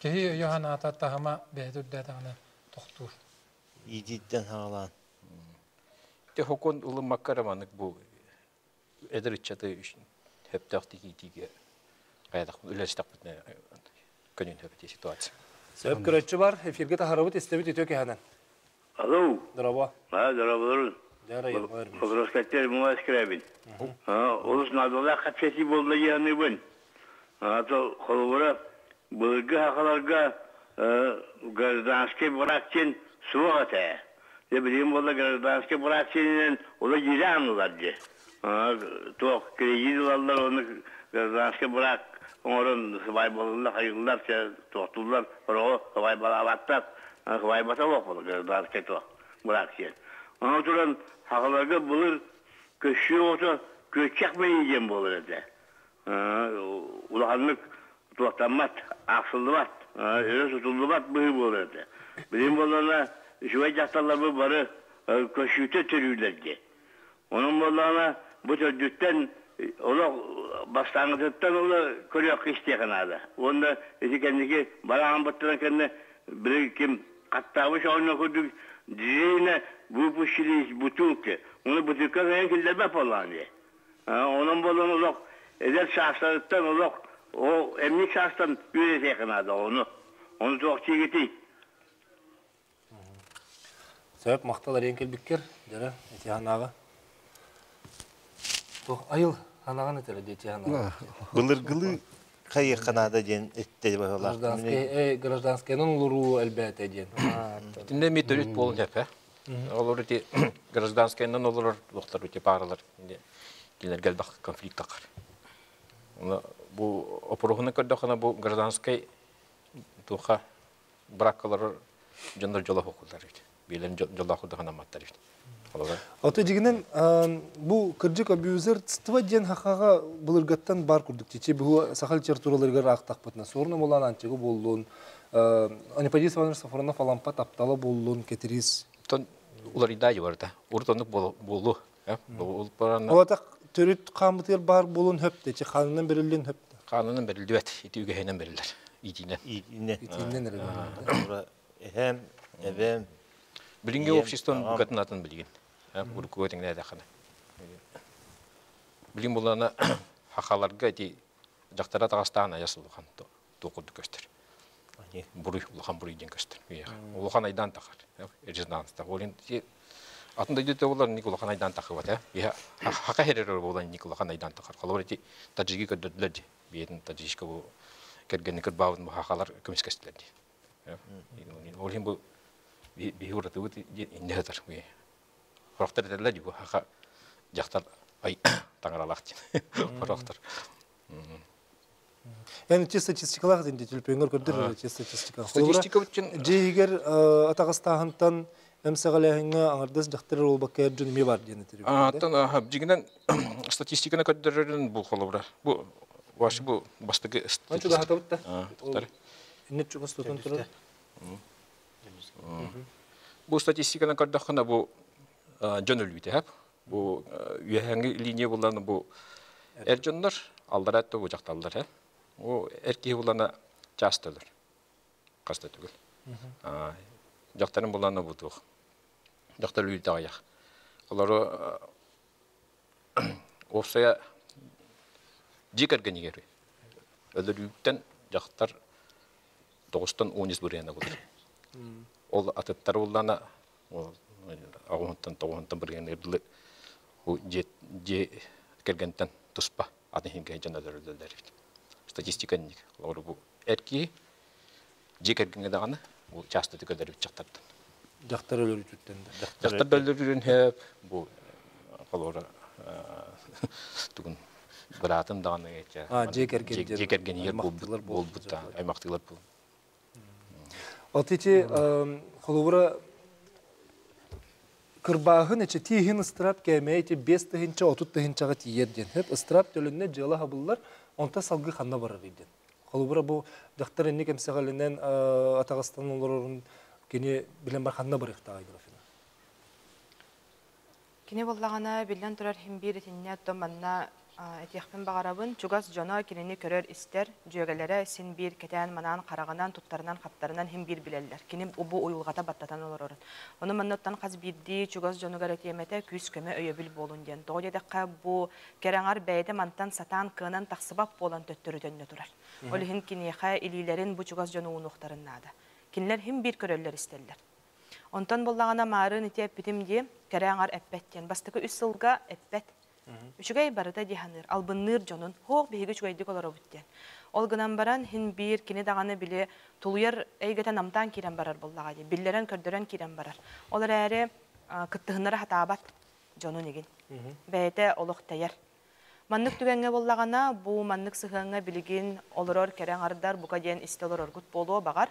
Киһи өйө-санаата таһыма бэйэтэ үрдээтэҕинэ тохтуур. Иитииттэн саҕалаан. Ити хокуон ылыммакка эрэ маннык бу эдэр ыччаты сөптөөх иитиигэ хайдах үлэлэстэхпитинэ көнүн сөп ситуация. Сөп көрөччү бар, эфиргэ таһарабыт истэбит үтүө кэһэнэн. Алло. Здорово. А, здорово. Здорово. Муҥас кирэбин. Олус наадалаах кэпсэтии буолла дьаһаныбын. То холобура былыргы сахаларга гражданский брак диэн суох этэ. Дьэ билигин буолла гражданский брак диэнинэн ола дьиэ анылар дьэ. Туох кредит ылаллар оны гражданский брак оҥорон сыбаайбалылар хайыллар туохтууллар сороҕо сыбаайбалаабаттар сыбаайбата суох буолар гражданскай туох брак диэн. Ону туран сахаларга былыр көссүү оҕото күөччэх мэйии диэн буолар этэ. Улаханнык туохтаммат, аахсыллыбат, өрө сутуллубат быһыы буолар этэ. Билигин буоллаҕына үчүгэй дьахталларбыт бары көссүүтэ төрүүллэр дии. Онон буоллаҕына бу төрдүттэн олох бастааҥҥытыттан ыла көрүөххэ истиэххэ наада. Уонна ити кэнники бараан быттаран кэннэ били ким хаттаабыт оонньуу курдук джина выпустили из бутылки. Ону бутылка кыайан киллэрбэт буоллаҕын дии. Онон буолан олох эдэр саастарыттан олох ол эмник саастан үөрэтиэххэ наада ону. Ону туох диигитий? Сөп, махтал эриэн кэлбиккэр, дьара, ити ханаҕа. Туох айыл ханаҕын этэрэ дии ханаҕа. Былыргылыы хайыахха наада диэн этте баһылаах. Гражданскай, гражданскайынан олоруу элбээтэ диэн. Итиннэ эмиэ төрүт буолан сөп, э? Олор ити гражданскайынан олорор туохтар ити пааралар кинилэргэ элбэх конфликт таххар. Бу опоруһуна көрдөххүнэ бу гражданскай туха браккалар дьоннор дьоло хокулар бит. Билен дьоло худаханамматтар бит. Ото дьигинен бу кырдьык абьюзерство диэн хахаҕа былыргаттан бар курдук тичи бу саха литератураларыгар аахтахпытына суорна булан анчыгы буоллун Аниподис Иванович Сафронов Алампа таптала буоллун Кэтириис Тон уларыйда барыта. Урут оннук буолу. Олата төрүт хаамытыгар баар буолун хөп дечи хаанынан бериллин хөп. Хаанынан берилдибэт. Ити үгэһинэн бериллер. Итинен. Итинен. Итинен эрэ. Эһэм, эбэм. Билиҥҥи обществон букатын атын билигин. Уруккуга тэҥнээтэххинэ. Билигин буллаҕына хахаларга ити дьахтара таҕастаан айас улахан туох курдук көстөр. Буруй, улахан буруй диэн көстөр. Улахан айдаан тахар. Резонанста. Олин атын дойдута болар ник улахан айдаан тахыбат. Хака херер болан ник улахан айдаан тахар. Холобур ити таджиги көрдөрдүлэр ди. Биетин таджичка бу кергенни кырбаабын бу хахалар көмүскэстилэр ди. Ол иһин бу биһи уратыбыт инне сытар. Хорохтор этэллэр ди бу хаха дьахтар ай таҥаралаах диэн. Хорохтор. Эн ити статистикалаах дин түлпөҥөр көрдөр ити статистика. Статистика үчүн дьиигэр атаҕастааһынтан эмсэҕэлээһиҥҥэ аҥардас дьахтар буолбакка эр дьон эмиэ бар диэн этэр. Аттан дьиҥинэн статистиканы көрдөрөрүн бу холобура. Бу ваш бу бастакы статистика. да. Инне чугас тутан турар. Бу статистиканы көрдөххүнэ бу дьон өлүүтэ хап. Бу үөһээҥҥи линия булланы бу эр дьоннор аллара өттө бу дьахталлар хэ. О эр киһи буллана часто өлөр. Хаста түгэл. Дьахтарын буллана бу туох. Дьахтар өлүүтэ аҕыйах. Олору уопсайа дьиэ кэргэнигэр өлөрүүттэн дьахтар тоҕустан 13 бырыһыана булар. Ол атыттар буллана аҕыһынтан тоҕуһунтан бырыһыаныгар дылы дьиэ дьиэ кэргэнтэн туспа атын иһингэ дьон өлөрөллөр эбит. Статистика инник. Олору бу эр киһи дьиэ кэргэҥҥэ даҕаны бу частотык өлөрүбүт дьахтартан. Дьахтар өлөрүүтүттэн да. Дьахтар да өлөрүүрүн хөп бу холобура тугун быраатын даҕаны дьиэ кэргэн дьиэ кэргэнигэр буолбут буолбут аймахтыылар буол. От ити холобура кырбааһын эчи тииһин ыстыраап кээмэйэ ити 5 тыһыынча 30 тыһыынчаҕа тиийэр диэн хөп ыстыраап төлөннө дьыала хабыллар онто салгыы ханна барар диэн. Холобура бу дьахтар инник эмсэҕэлэнэн атаҕастан олорорун кини билэн бар ханна барыахтааҕый Графина? Кини буоллаҕына биллэн турар иһин биир итиннэ оттон манна этиэхпин баҕарабын, чугас дьоно кинини көрөр-истэр, дьүөгэлэрэ син биир кэтээн-манаан хараҕынан, туттарынан-хаптарынан иһин биир билэллэр. Кини бу уйулҕата баттатан олорорун. Ону манна оттон хас биирдии чугас дьонугар этиэмэтэ күүс-көмө өйөбүл буолун диэн. Тоҕо диэтэххэ, бу кэрэҥар бэйэтэ мантан сатаан кыанан тахсыбат буолан төттөрү төннө турар. Ол иһин киниэхэ илиилэрин бу чугас дьону уунуохтарын наада. Кинилэр иһин биир көрөллөр-истэллэр. Онтон буоллаҕына маарыын ити эппитим дии, кэрэ аҥар эппэт диэн. Бастакы үс сылга эппэт. Үчүгэй барыта дии саныыр, албынныыр дьонун, һоох биһиги үчүгэйдик олоробут диэн. Ол гынан баран, һин биир кини даҕаны били тулуйар эйгэтэ намтаан киирэн барар буоллаҕа дии, биллэрэн көрдөрөн киирэн барар. Ол эрээри кыттыһыннара сатаабат дьонун игин. Бэйэтэ олох тэйэр. Маннык түгэҥҥэ буоллаҕына, бу маннык сыһыаҥҥа билигин олорор кэрэ аҥардар бука диэн истэ олороргут буолуо баҕар.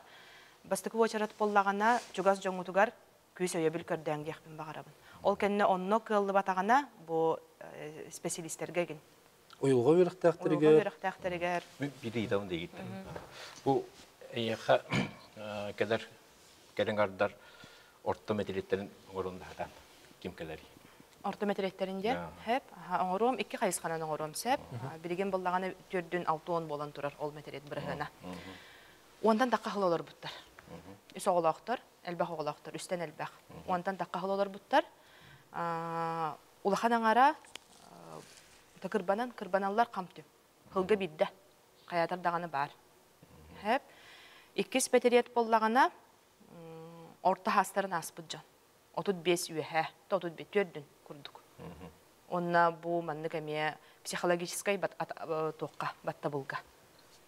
Бастакы уочарат буоллаҕына, чугас дьоҥҥутугар күүс өйөбүл көрдөөн диэхпин баҕарабын. Ол кэннэ онно кыаллыбатаҕына, бу специалистэргэ игин. Уйулҕа Уйулҕа үөрэхтээхтэригэр үөрэхтээхтэригэр. Биир ыйытабын да иһиттэн. Бу эйиэхэ кэлэр кэлин ардар орто мэтириэттэрин оҥорон даһатан ким кэлэрий? Орто мэтириэттэрин диэн хэп оҥоруом икки хайысханан оҥоруом сөп. Билигин буоллаҕына төрдүн 60 буолан турар ол мэтириэт бырыһыана. Уонтан тахха хыл олорбуттар. Үс оҕолоохтор, элбэх оҕолоохтор, үстэн элбэх. Уонтан тахха хыл олорбуттар. Улахан аҥара кырбанан, кырбаналлар хам-түм. Хылга биирдэ. Хайаатар даҕаны баар. Хэп. Иккис мэтириэт буоллаҕына, орто хаастарын ааспыт дьон. 35 үөһэ, 35 төрдүн курдук. Онно бу маннык эмиэ психологическай туохха баттабылга.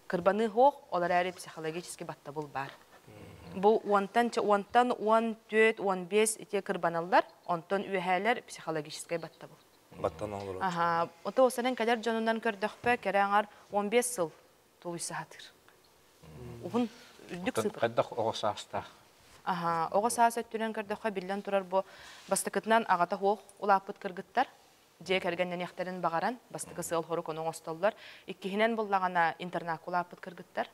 Кырбаныы хоох, ол эрээри психологический баттабыл баар. Бу уонтан уонтан 14, 15 ити кырбаналлар, онтон үөһээлэр психологическай баттабыл. Баттан олорор. Аха, ото осанен кэлэр дьонунан көрдөхпө кэрэ аҥар 15 сыл тулуйса сатыыр. Уһун үрдүк сыпыр. Хайдах оҕо саастаах? Аха, оҕо саас өттүнэн көрдөххө биллэн турар бу бастакытынан аҕата хуох улааппыт кыргыттар дьиэ кэргэннэниэхтэрин баҕаран бастакы сыал хорук ону оҥостоллор. Иккиһинэн буллаҕына интернакка улааппыт кыргыттар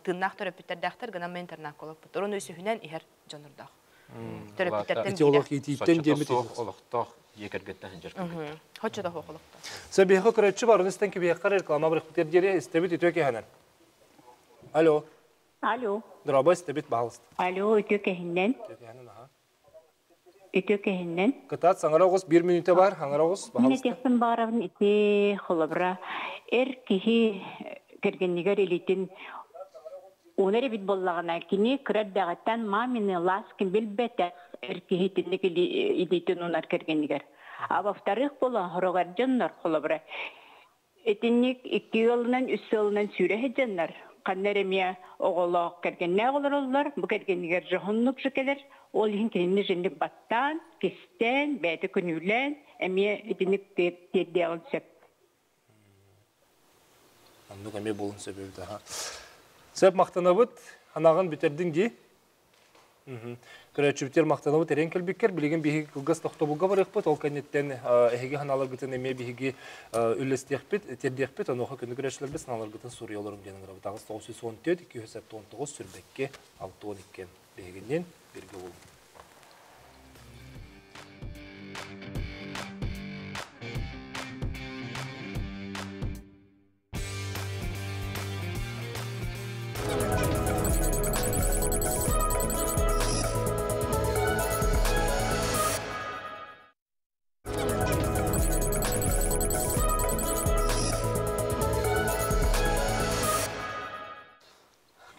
тыыннаах төрөппүттэрдээхтэр гынан интернакка улааппыттар. Ону үсүһүнэн иһэр дьоннордоох. Төрөппүттэртэн Ити олох иитииттэн диэмит. Олохтоох дьиэ кэргэттэн сылдьар кыргыттар. Хоччо да хуох олохтоох. Сәбиэхэ көрөччү бар, истэн кибиэххэ реклама барыхпытыр диэри истэбит үтүө киһэнэн. Алло. Алло. Дорабай истэбит баһалыста. Алло, үтүө кэһиннэн. Үтүө киһэнэн, аха. Үтүө кэһиннэн. Кытаат саҥара оҕус 1 мүнүүтэ бар, саҥара оҕус, Мин баһалыста. этиэхпин баарабын ити холобура эр киһи кэргэннигэр илитин уунар эбит буоллаҕына кини кыра эрдэҕиттэн мамины ласкин билбэтэх эр киһи итинник илиитин уунар кэргэнигэр. А во-вторых, буолан хорогор дьоннор холобура итинник икки ыалынан үс ыалынан сүүрэ сылдьаннар ханна эрэ эмиэ оҕолоох кэргэннээх олороллор бу кэргэнигэр дьоһуннук кэлэр ол иһин кинини итинник баттаан кистээн бэйэтэ күнүүлээн эмиэ итинник тиэрдиэҕин сөп. Оннук эмиэ буолун сөп эбит аха. Сөп махтанабыт, анаҕын бүтэрдиҥ дии. Көрөөччүбүтүгэр махтанабыт эрэн кэлбиккэр, билигин биһиги кылгас тохтобулга барыахпыт, ол кэнниттэн эһиги ханааларгытын эмиэ биһиги үллэстиэхпит, тиэрдиэхпит, онуоха күнү көрөөччүлэрбит санааларгытын суруйа олоруҥ диэн ыҥырабыт. 914 279 сүрбэкки 62 биһигиннин биргэ буолуҥ.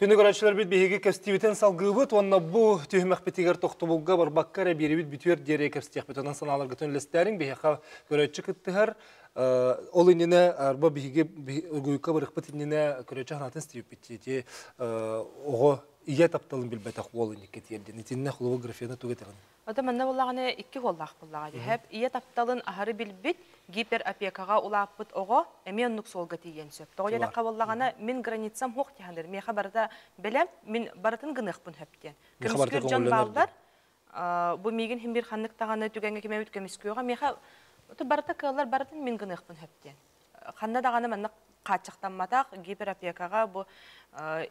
Күнү көрөөччүлэрбит биһиги кэстиибитин салгыыбыт уонна бу түһүмэхпитигэр тохтобулга барбакка эрэ биэрибит бүтүөр диэри кэпсэтиэхпит. Онон санааларгытын үллэстээриҥ биһиэхэ көрөөччү кыттыһар. Ол иннинэ арба биһиги угуйукка барыахпыт иннинэ көрөөччү санаатын истибиппит. Ити оҕо ийэ тапталын билбэтэх уол инникке тиэрдин. Итиннэ холобур Графена тугу этэҕин? Ото манна буллаҕына икки хуоллаах буллаҕа дьэһэп. Ийэ тапталын аһары билбит гиперопекаҕа улааппыт оҕо эмиэ оннук суолга тиийиэн сөп. Тоҕо диэтэххэ буоллаҕына мин границам хуох тиһаныр. Миэхэ барыта бэлэм, мин барытын гыныахпын хөп диэн. Көмүскүүр дьон бааллар. Бу миигин хим бир ханнык даҕаны түгэҥҥэ кимэбит көмүскүөҕэ миэхэ барыта кыаллар барытын мин гыныахпын хөп диэн. Ханна даҕаны манна хааччахтамматах гиперопекаҕа бу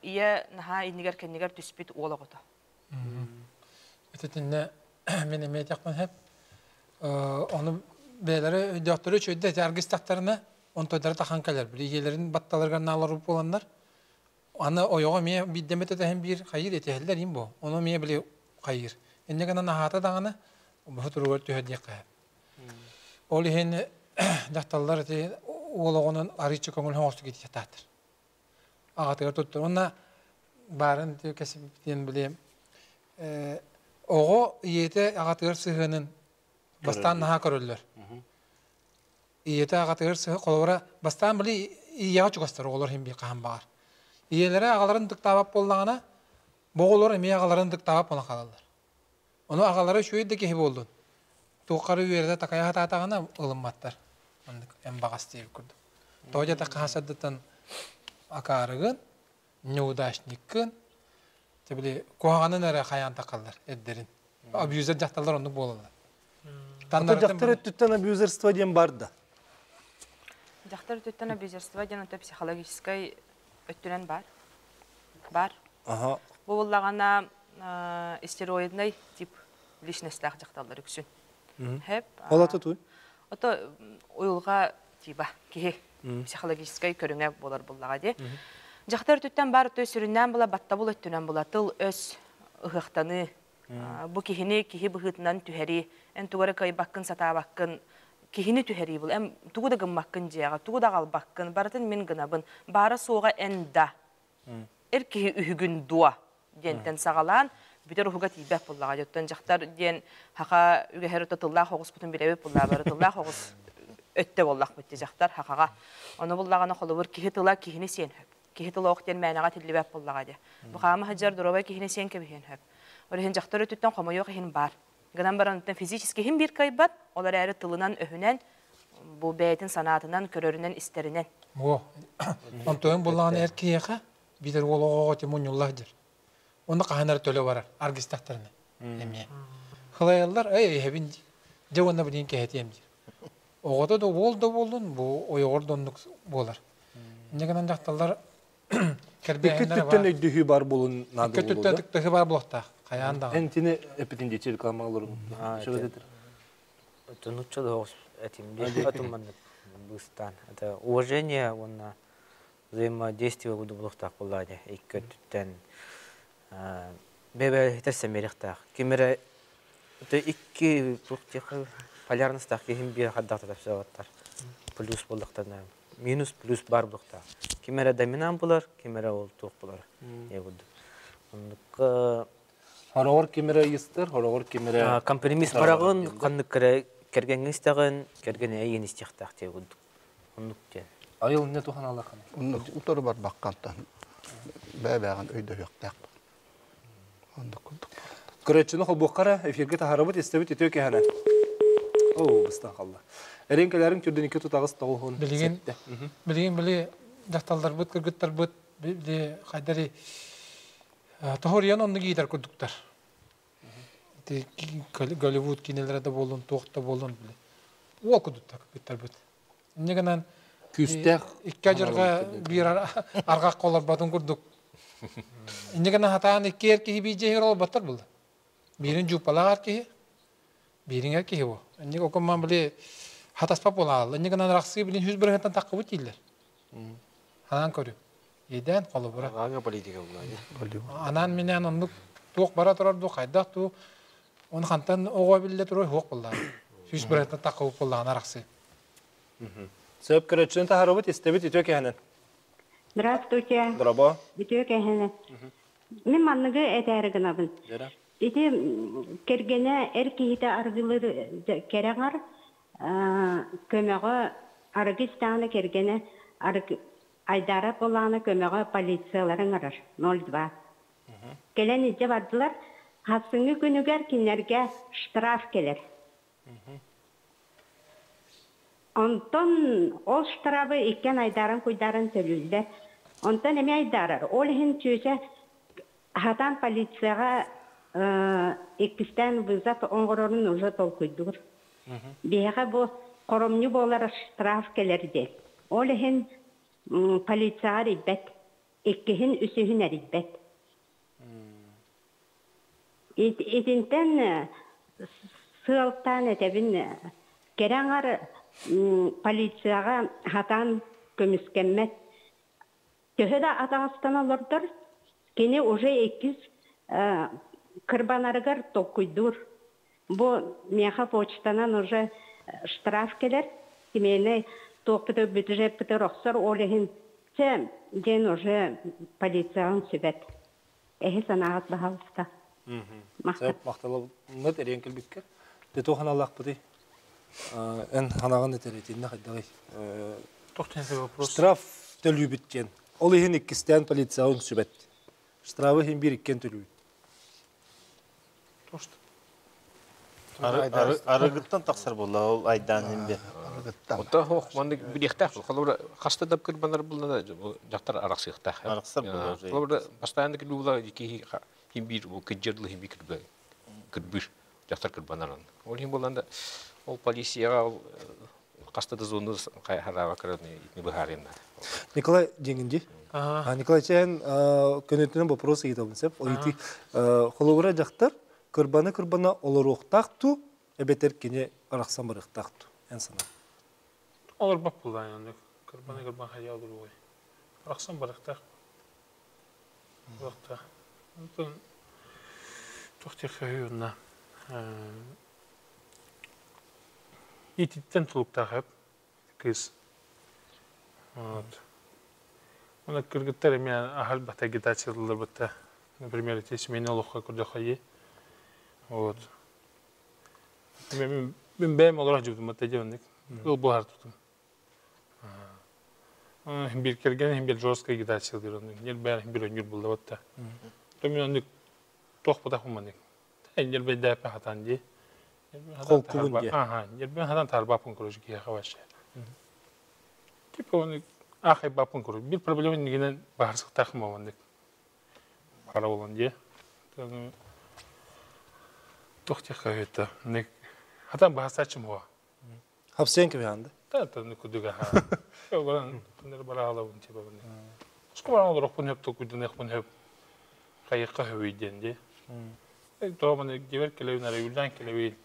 ийэ наһаа иннигэр кэннигэр түспүт уол оҕото. Итиннэ мин эмиэ этиэхпин сөп. Ону бэйэлэрэ өйдөөхтөрө үчүгэйдэ ити аргыстахтарына онтойдара тахан кэлэр. Били ийэлэрин батталарыгар наалар буоланнар аны ойоҕо эмиэ биирдэммит этэһин биир хайыыр этиһэллэр им бу. Ону эмиэ били хайыыр. Инньэ гынан аһаата даҕаны бу туругар түһэр диэххэ сөп. Ол иһин дьахталлар ити уол оҕонон арыыччы көҥүл оҥостук итиэхтаахтар. Аҕатыгар туттар. Уонна баарын кэсибитин били оҕо ийэтэ аҕатыгар сыһыанын бастаан наһаа көрөллөр. Ийэтэ аҕатыгар сыһы холобура бастаан били ийэҕэ чугастар оҕолор иһин бии хаһан баҕар. Ийэлэрэ аҕаларын ытыктаабат буоллаҕына, бу оҕолор эмиэ аҕаларын ытыктаабат буолан хаалаллар. Ону аҕалара үчүгэй да киһи буоллун, туоххары үөрэтэ такайа сатаатаҕына ылымматтар. Маннык эн баҕас диэбит курдук. Тоҕо диэтэххэ хасардыттан акаарыгын, неудачниккын, били куһаҕанын эрэ хайаан тахаллар эрдэрин. Абьюзер дьахталлар оннук буолаллар. Дьахтар өттүттэн абьюзерство диэн бар да? Дьахтар өттүттэн абьюзерство диэн это психологическай өттүнэн бар. Бар. Ага. Бу буллаҕына истероидный тип личностьтаах дьахталлар үксүн. Хэп. Ол ата туй? Ото уйулҕа тиба киһи психологическай көрүҥэ буолар буллаҕа дии. Дьахтар өттүттэн бар өттө сүрүннээн була баттабыл өттүнэн була тыл өс ыһыахтаныы бу киһини киһи быһыытынан түһэрии эн тугу эрэ кыайбаккын сатаабаккын киһини түһэрии бул эн тугу да гыммаккын дьиэҕэ тугу да аҕалбаккын барытын мин гынабын баара суоҕа эн да эр киһи үһүгүн дуо диэнтэн саҕалаан бүтэр уһуга тиийбэт буллаҕа оттон дьахтар диэн хаха үгэһэр өттө тыллаах оҕуспутун билэбит буллаа бары тыллаах оҕус өттө буоллахпыт дии дьахтар хахаҕа ону буллаҕына холобур киһи тыла киһини сиэн хөп киһи тыла ох диэн мээнэҕэ тиллибэт буллаҕа дии бу хаама сылдьар доруобай киһини сиэн кэбиһиэн хөп ол иһин дьахтар өттүттэн хомойуох иһин баар. Гынан баран физически хим бир кайбат, ол эрээри тылынан өһүнэн бу бэйэтин санаатынан, көрөрүнэн, истэринэн. О, онтон буллаҕына эр киһиэхэ биитэр уол оҕоҕо ти мунньуллах дьэр. Онно хаһан эрэ төлө барар, аргыстахтарына. Эмиэ. Хылайаллар, эй, эһэбин дьэ уонна билигин кэһэтиэм диир. Оҕото да уол да буоллун, бу ойоҕор да оннук буолар. Инньэ гынан дьахталлар Икки өттүттэн өйдөһүү бар буолун наада Икки өттүттэн ытыктаһыы бар буолуохтаах. Хайаан даҕаны. Эн тини эпитин диэчи реклама олорун. Нучча да этим дии маннык быыстаан. Это уважение уонна взаимодействие буду булуохтаах буоллаа дии. Икки өттүттэн бэйэ-бэйэ сэмиэриэхтээх. Ким эрэ икки полярностаах киһим биир хайдах да тапсыбаттар. Плюс буоллахтарына минус плюс баар буолуохтаах. Ким эрэ доминант булар, ким эрэ ол туох булар. Курдук. Оннукка Хороҕор ким эрэ ыйыстар, хороҕор ким эрэ компромисс бараҕын, ханнык эрэ кэргэҥҥэ истэҕин, кэргэн эйигин истиэхтээх диye курдук. Оннук диэн. Айыл не туханалахан. Оннук утары барбаккантан бэйэ-бэйэҕин өйдөһүөхтээх. Оннук курдук. Көрөөччүнү холбуоххара эфиргэ таһарабыт истэбит үтүө кэһэнэ. Оо, быстан қалла. Эрин кэлэрин түрдүн икки тутаҕыс тоҕуһун Билигин билигин били дьахталларбыт, кыргыттарбыт били хайдары тоһоруйан оннук иитэр курдуктар. Ити Голливуд кинилэрэ да буоллун, туох да буоллун били. Уол курдуктар кыргыттарбыт. Инньэ гынан күүстээх икки адьырҕа биир арҕахха олорботун курдук. Инньэ гынан хатаан икки эр киһи биир дьиэһигэр олорботтор буолла. Биирин дьууппалаах эр киһи, биирин эр киһи бу. Инньэ окумман били хатаспат буолаалла. Инньэ гынан арахсыы билин хүс бырыһыттан таххыбыт дииллэр. Ханаан көрү. Иэдээн холобура. Аҕаҥа политика буолла. Анаан минээн оннук туох бара турар дуу, хайдах дуу, оны хантан оҕо биллэ турар суох буоллаҕа. Сүүс бырыһыттан таххыбыт буоллаҕына арахсыы. Сөп көрөччүнү таһарабыт, истэбит үтүө кэһэнэн. Здравствуйте. Дорообо. Үтүө кэһэнэ. Мин манныгы этээри гынабын. Ити кэргэнэ эр киһитэ арыгылыр кэрэҕэр көмөҕө арыгы истэҕинэ кэргэнэ айдаара буоллаҕына көмөҕө полициялары ыҥырар 02. Кэлэн илдьэ бардылар. Хасыҥҥы күнүгэр кинилэргэ штраф кэлэр. Онтон ол штрафы иккиэн айдааран-куйдааран төлүүллэр. Онтон эмиэ айдаарар. Ол иһин чүөчэ хатаан полицияҕа иккистээн вызов оҥорорун уже толкуйдуур. Биһиэхэ бу хоромньу буолар штраф кэлэр диэн. Ол иһин полицияҕа эрийбэт. Иккиһин, үсүһүн эрийбэт. Итинтэн сыалтаан этэбин, кэрэ аҥар полицияҕа хатаан көмүскэммэт. Төһө да атаҕастан олордор, кини уже иккис кырбанарыгар толкуйдуур. Бу миэхэ почтанан уже штраф кэлэр, семейнай туохпутугар бюджеппытыгар охсор, ол иһин чэ диэн уже полицияҕа үҥсүбэт. Эһи санааҕыт баһаалыста. Сөп, махталыммыт эриэн кэлбиккэр. Де туох аналаахпытый? Эн ханаҕын этэр итиннэ хайдаҕый? Штраф төлүүбүт диэн. Ол иһин иккистээн полицияҕа үҥсүбэт. Штрафы иһин биир иккиэн төлүүбүт. Арыгыттан тахсар буолла ол айдаан иһин би. Арыгыттан. Оттон ох маннык билиэхтээх. Холобура хаста да кырбанар буллана дьахтар арахсыахтаах. Арахсар буолла. Холобура постоянно кырбуула киһи хим биир бу кыдьырлы хим биир кырбы кырбыыр дьахтар кырбанар. Ол иһин буолан да ол полицияҕа ол хаста да зону хараба кыраны итини быһаарыан наада. Николай диэҥин Николай чээн көнөтүнэн вопрос ыйытабын сөп. Ол ити холобура дьахтар кырбана-кырбана олоруохтаах ту, эбэтэр кини арахсан барыахтаах ту, эн санаа. Олорбот буоллаан оннук. Кырбана-кырбан хайа олоруой. Арахсан барыахтаах. Барыахтаах. Онтон туох диэххэ онно ититтэн тулуктаах эп кыыс. Вот. Уонна кыргыттар эмиэ аһарбата агитациялыларбыта. Например, эти семейный олоххо көрдөххө Вот. Мен бэйэм олорох дьыбытым батта дьэ оннук. Ыл буһар тутум. Бир кэргэн бир жесткая агитациялыыр оннук. Ньир бэйэн бир өнүр булла батта. То мен оннук туох батах уманык. Ньир бэйдээппэ хатан дии. Холкубун диye. Ага, нербин хадан тарбапын короче киһиэхэ вообще. Типа он аахайбаппын курдук. Бир проблема иннигинэн баһарсыктаахым оннук. Бара болон дии. Туох диэххэ үһү Ник хатан баһасааччым хуа. Хапсыан кэбиһанды. Та та ну кудуга ха. Баран кыннар бара алабын типа бuni. Ску баран олорохпун хөп токуйдунехпун хөп. Хайыкка хөбүйден ди. Тооманы дибер келебин ара үлдән келебин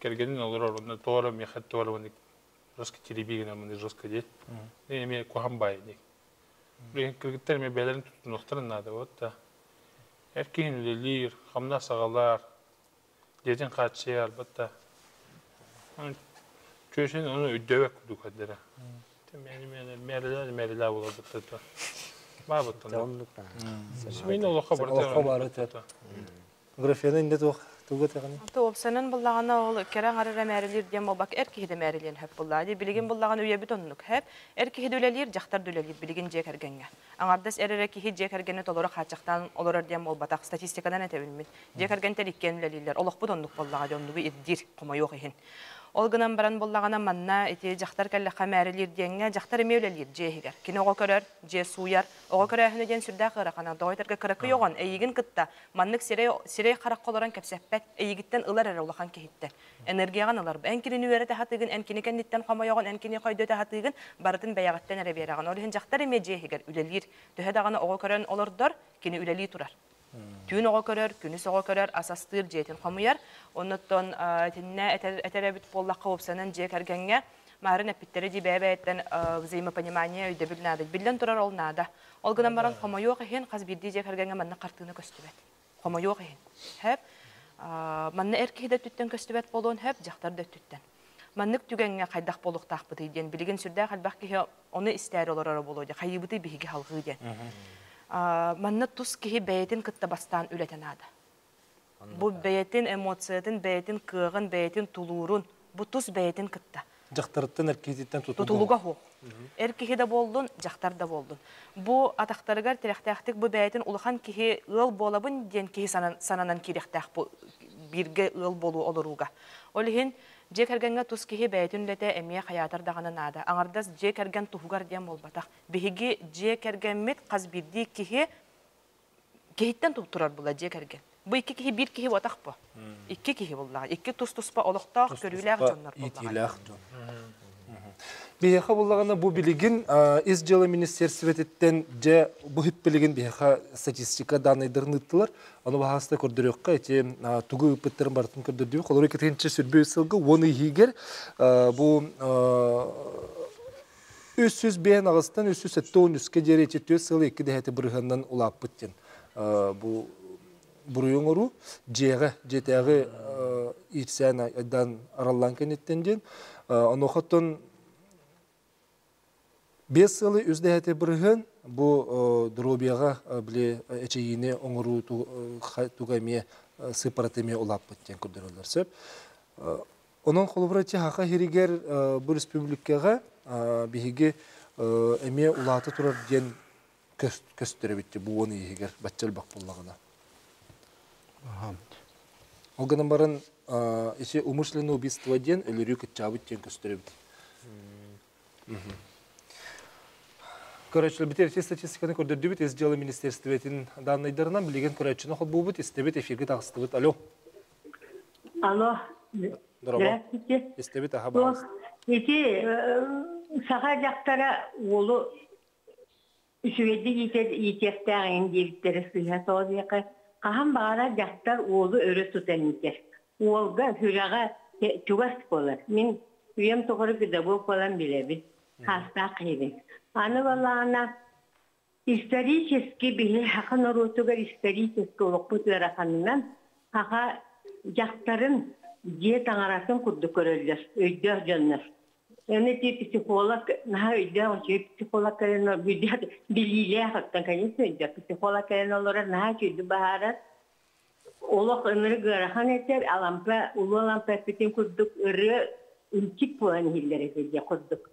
кергенин олорор онно тоора мехет тоора мани жестко теребигин мани жестко ди. Эме кухан бай ди. Билген кыргыттар эме бээлерин тутунуктарын надо вот да. Эркин үлелир, хамна сагалар, дедин качыяр батта. Чөшен оны өйдөбөк кудук аддара. Мени мени мерилер мерилер болор батта. Ба батта. Мен олохо бар. Олохо бар өтө. Графияны инде туох туга таганы. Туопсанын буллагана ол керен арара мәрилер диэн болбак эр киһи да мәрилиэн хөп булла. Ди билигин буллаган үйэбит оннук хөп. Эр киһи дүлелир, жахтар дүлелир билигин дьиэ кэргэҥҥэ. Аҥардас эр эрэ киһи дьиэ кэргэни толору хааччахтаан олорор диэн буолбатах. Статистиканан этэбилмит. Дьиэ кэргэнтэр иккиэн үлэлииллэр. Олохпут оннук буоллаҕа дии оннугу ирдиир хомойуох иһин. Ол гынан баран буллаҕына манна ити дьахтар кэллэххэ мээрилиир диэҥҥэ дьахтар эмиэ үлэлиир дьиэ иһигэр. Кини оҕо көрөр, дьиэ сууйар. Оҕо көрөөһүнэ диэн сүрдээх ыарахана. Тоҕо кыракый оҕон эйигин кытта маннык сирэй сирэй харахха олорон кэпсэппэт, эйигиттэн ылар эрэ улахан киһиттэн. Энергияҕын ылар. Эн кинини үөрэтэ сатыыгын, эн кини кэнниттэн хомойоҕун, эн кини хойдуота сатыыгын, барытын бэйэҕиттэн эрэ биэрэҕин. Ол иһин дьахтар эмиэ дьиэ иһигэр үлэлиир. Төһө даҕаны оҕо көрөн олордор, кини үлэлии турар. Түүн оҕо көрөр, күнүс оҕо көрөр, ас астыыр, дьиэтин хомуйар. Оннуттан итиннэ этэр, этэр эбит буоллахха, уопсанан дьиэ кэргэҥҥэ маарын эппиттэрэ дии бэйэ-бэйэттэн взаимопонимание өйдөбүл наада. Биллэн турар ол наада. Ол гынан баран хомойуох иһин хас биирдии дьиэ кэргэҥҥэ манна хартыына көстүбэт. Хомойуох иһин. Хөп. Манна эр киһи да өттүттэн көстүбэт буолуон хөп, дьахтар да өттүттэн. Маннык түгэҥҥэ хайдах буолуохтаахпытый диэн билигин сүрдээх элбэх киһи ону истээри олороро буолуо дии. Хайыыбытый биһиги халҕыы диэн. Манна тус киһи бэйэтин кытта бастаан үлэтэ наада. Бу бэйэтин эмоциятын, бэйэтин кыаҕын, бэйэтин тулуурун, бу тус бэйэтин кытта. Дьахтарыттан эр киһититтэн тутулуга суох. Эр киһи да буоллун, дьахтар да буоллун. Бу атахтарыгар тирэхтээхтик бу бэйэтин улахан киһи ыал буолабын диэн киһи сананан киириэхтээх бу бииргэ ыал буолуу олорууга. Ол иһин дьиэ кэргэҥҥэ тус киһи бэйэтин үлэтэ эмиэ хайаатар даҕаны наада. Аҥардас дьиэ кэргэн туһугар диэн буолбатах. Биһиги дьиэ кэргэммит хас биирдии киһи киһиттэн турар була дьиэ кэргэн. Бу икки киһи биир киһи буотах бу. Икки киһи буллаҕа. Икки тус-туспа олохтоох, көрүүлээх дьоннор буллаҕа. Иитиилээх дьон. Биһиэхэ буллаҕына бу билигин Ис дьыала министиэристибэтиттэн дьэ бу билигин биһиэхэ статистика данныйдарын ыыттылар. Ону баһааста көрдөрүөххэ ити тугу ыыппыттарын барытын көрдөрдүбүт. Холобур 2-сүүрбэ сылга 10 иһигэр бу 305-ҕастан 373-кэ диэри ити 4 сыл 2 дэһэти бырыһыаннан улааппыт диэн бу буруйу оҥоруу дьиэҕэ дьиэтээҕи иирсээн айдаан араллаан кэнниттэн диэн онуохаттан 5 сылы үс дэһэти бырыһыан бу доруобуйаҕа били эчэйиини оҥоруу туга эмиэ сыыппарата эмиэ улааппыт диэн көрдөрөллөр сөп. Онон холобура ити Саха сиригэр бу республикаҕа биһиги эмиэ улаата турар диэн көстөр эбит бу уон иһигэр бачча элбэх буоллаҕына. Ол гынан баран ити умышленное убийство диэн өлөрүү кыччаабыт диэн көстөр эбит. Көрөөччүлэр бити ити статистиканы көрдөрдүбүт Ис дьыала министерствотын данныйдарынан билигин көрөөччүнү холбуубут истэбит эфиргэ таҕыстыбыт. Алло. Алло. Здравствуйте. Истэбит аха баҕас. Ити саха дьахтара уолу үчүгэйдик иитэр иитиэхтээх иҥин диэбиттэрэ сыыһа тоҕо диэххэ хаһан баҕарар дьахтар уолу өрө тутан иитэр. Уолга сүрэҕэ чугас буолар. Мин үйэм тухары педагог буолан билэбин. Хаастаах киһибин. Аны балаана исторически биһи саха норуотугар исторически олохпут ыараханынан саха дьахтарын дьиэ таҥаратын курдук көрөллөр, өйдөөх дьоннор. Аны ити психолог наһаа өйдөөх үчүгэй психолог кэлэн билиилээх оттон конечно өйдөөх психолог кэлэн олорор наһаа үчүгэйдик баһаарар. Олох ынырык ыарахан этэр, Алампа, Улуу Алампа эппитин курдук ырыа инчик буолан иһиллэр этэ диэх курдук.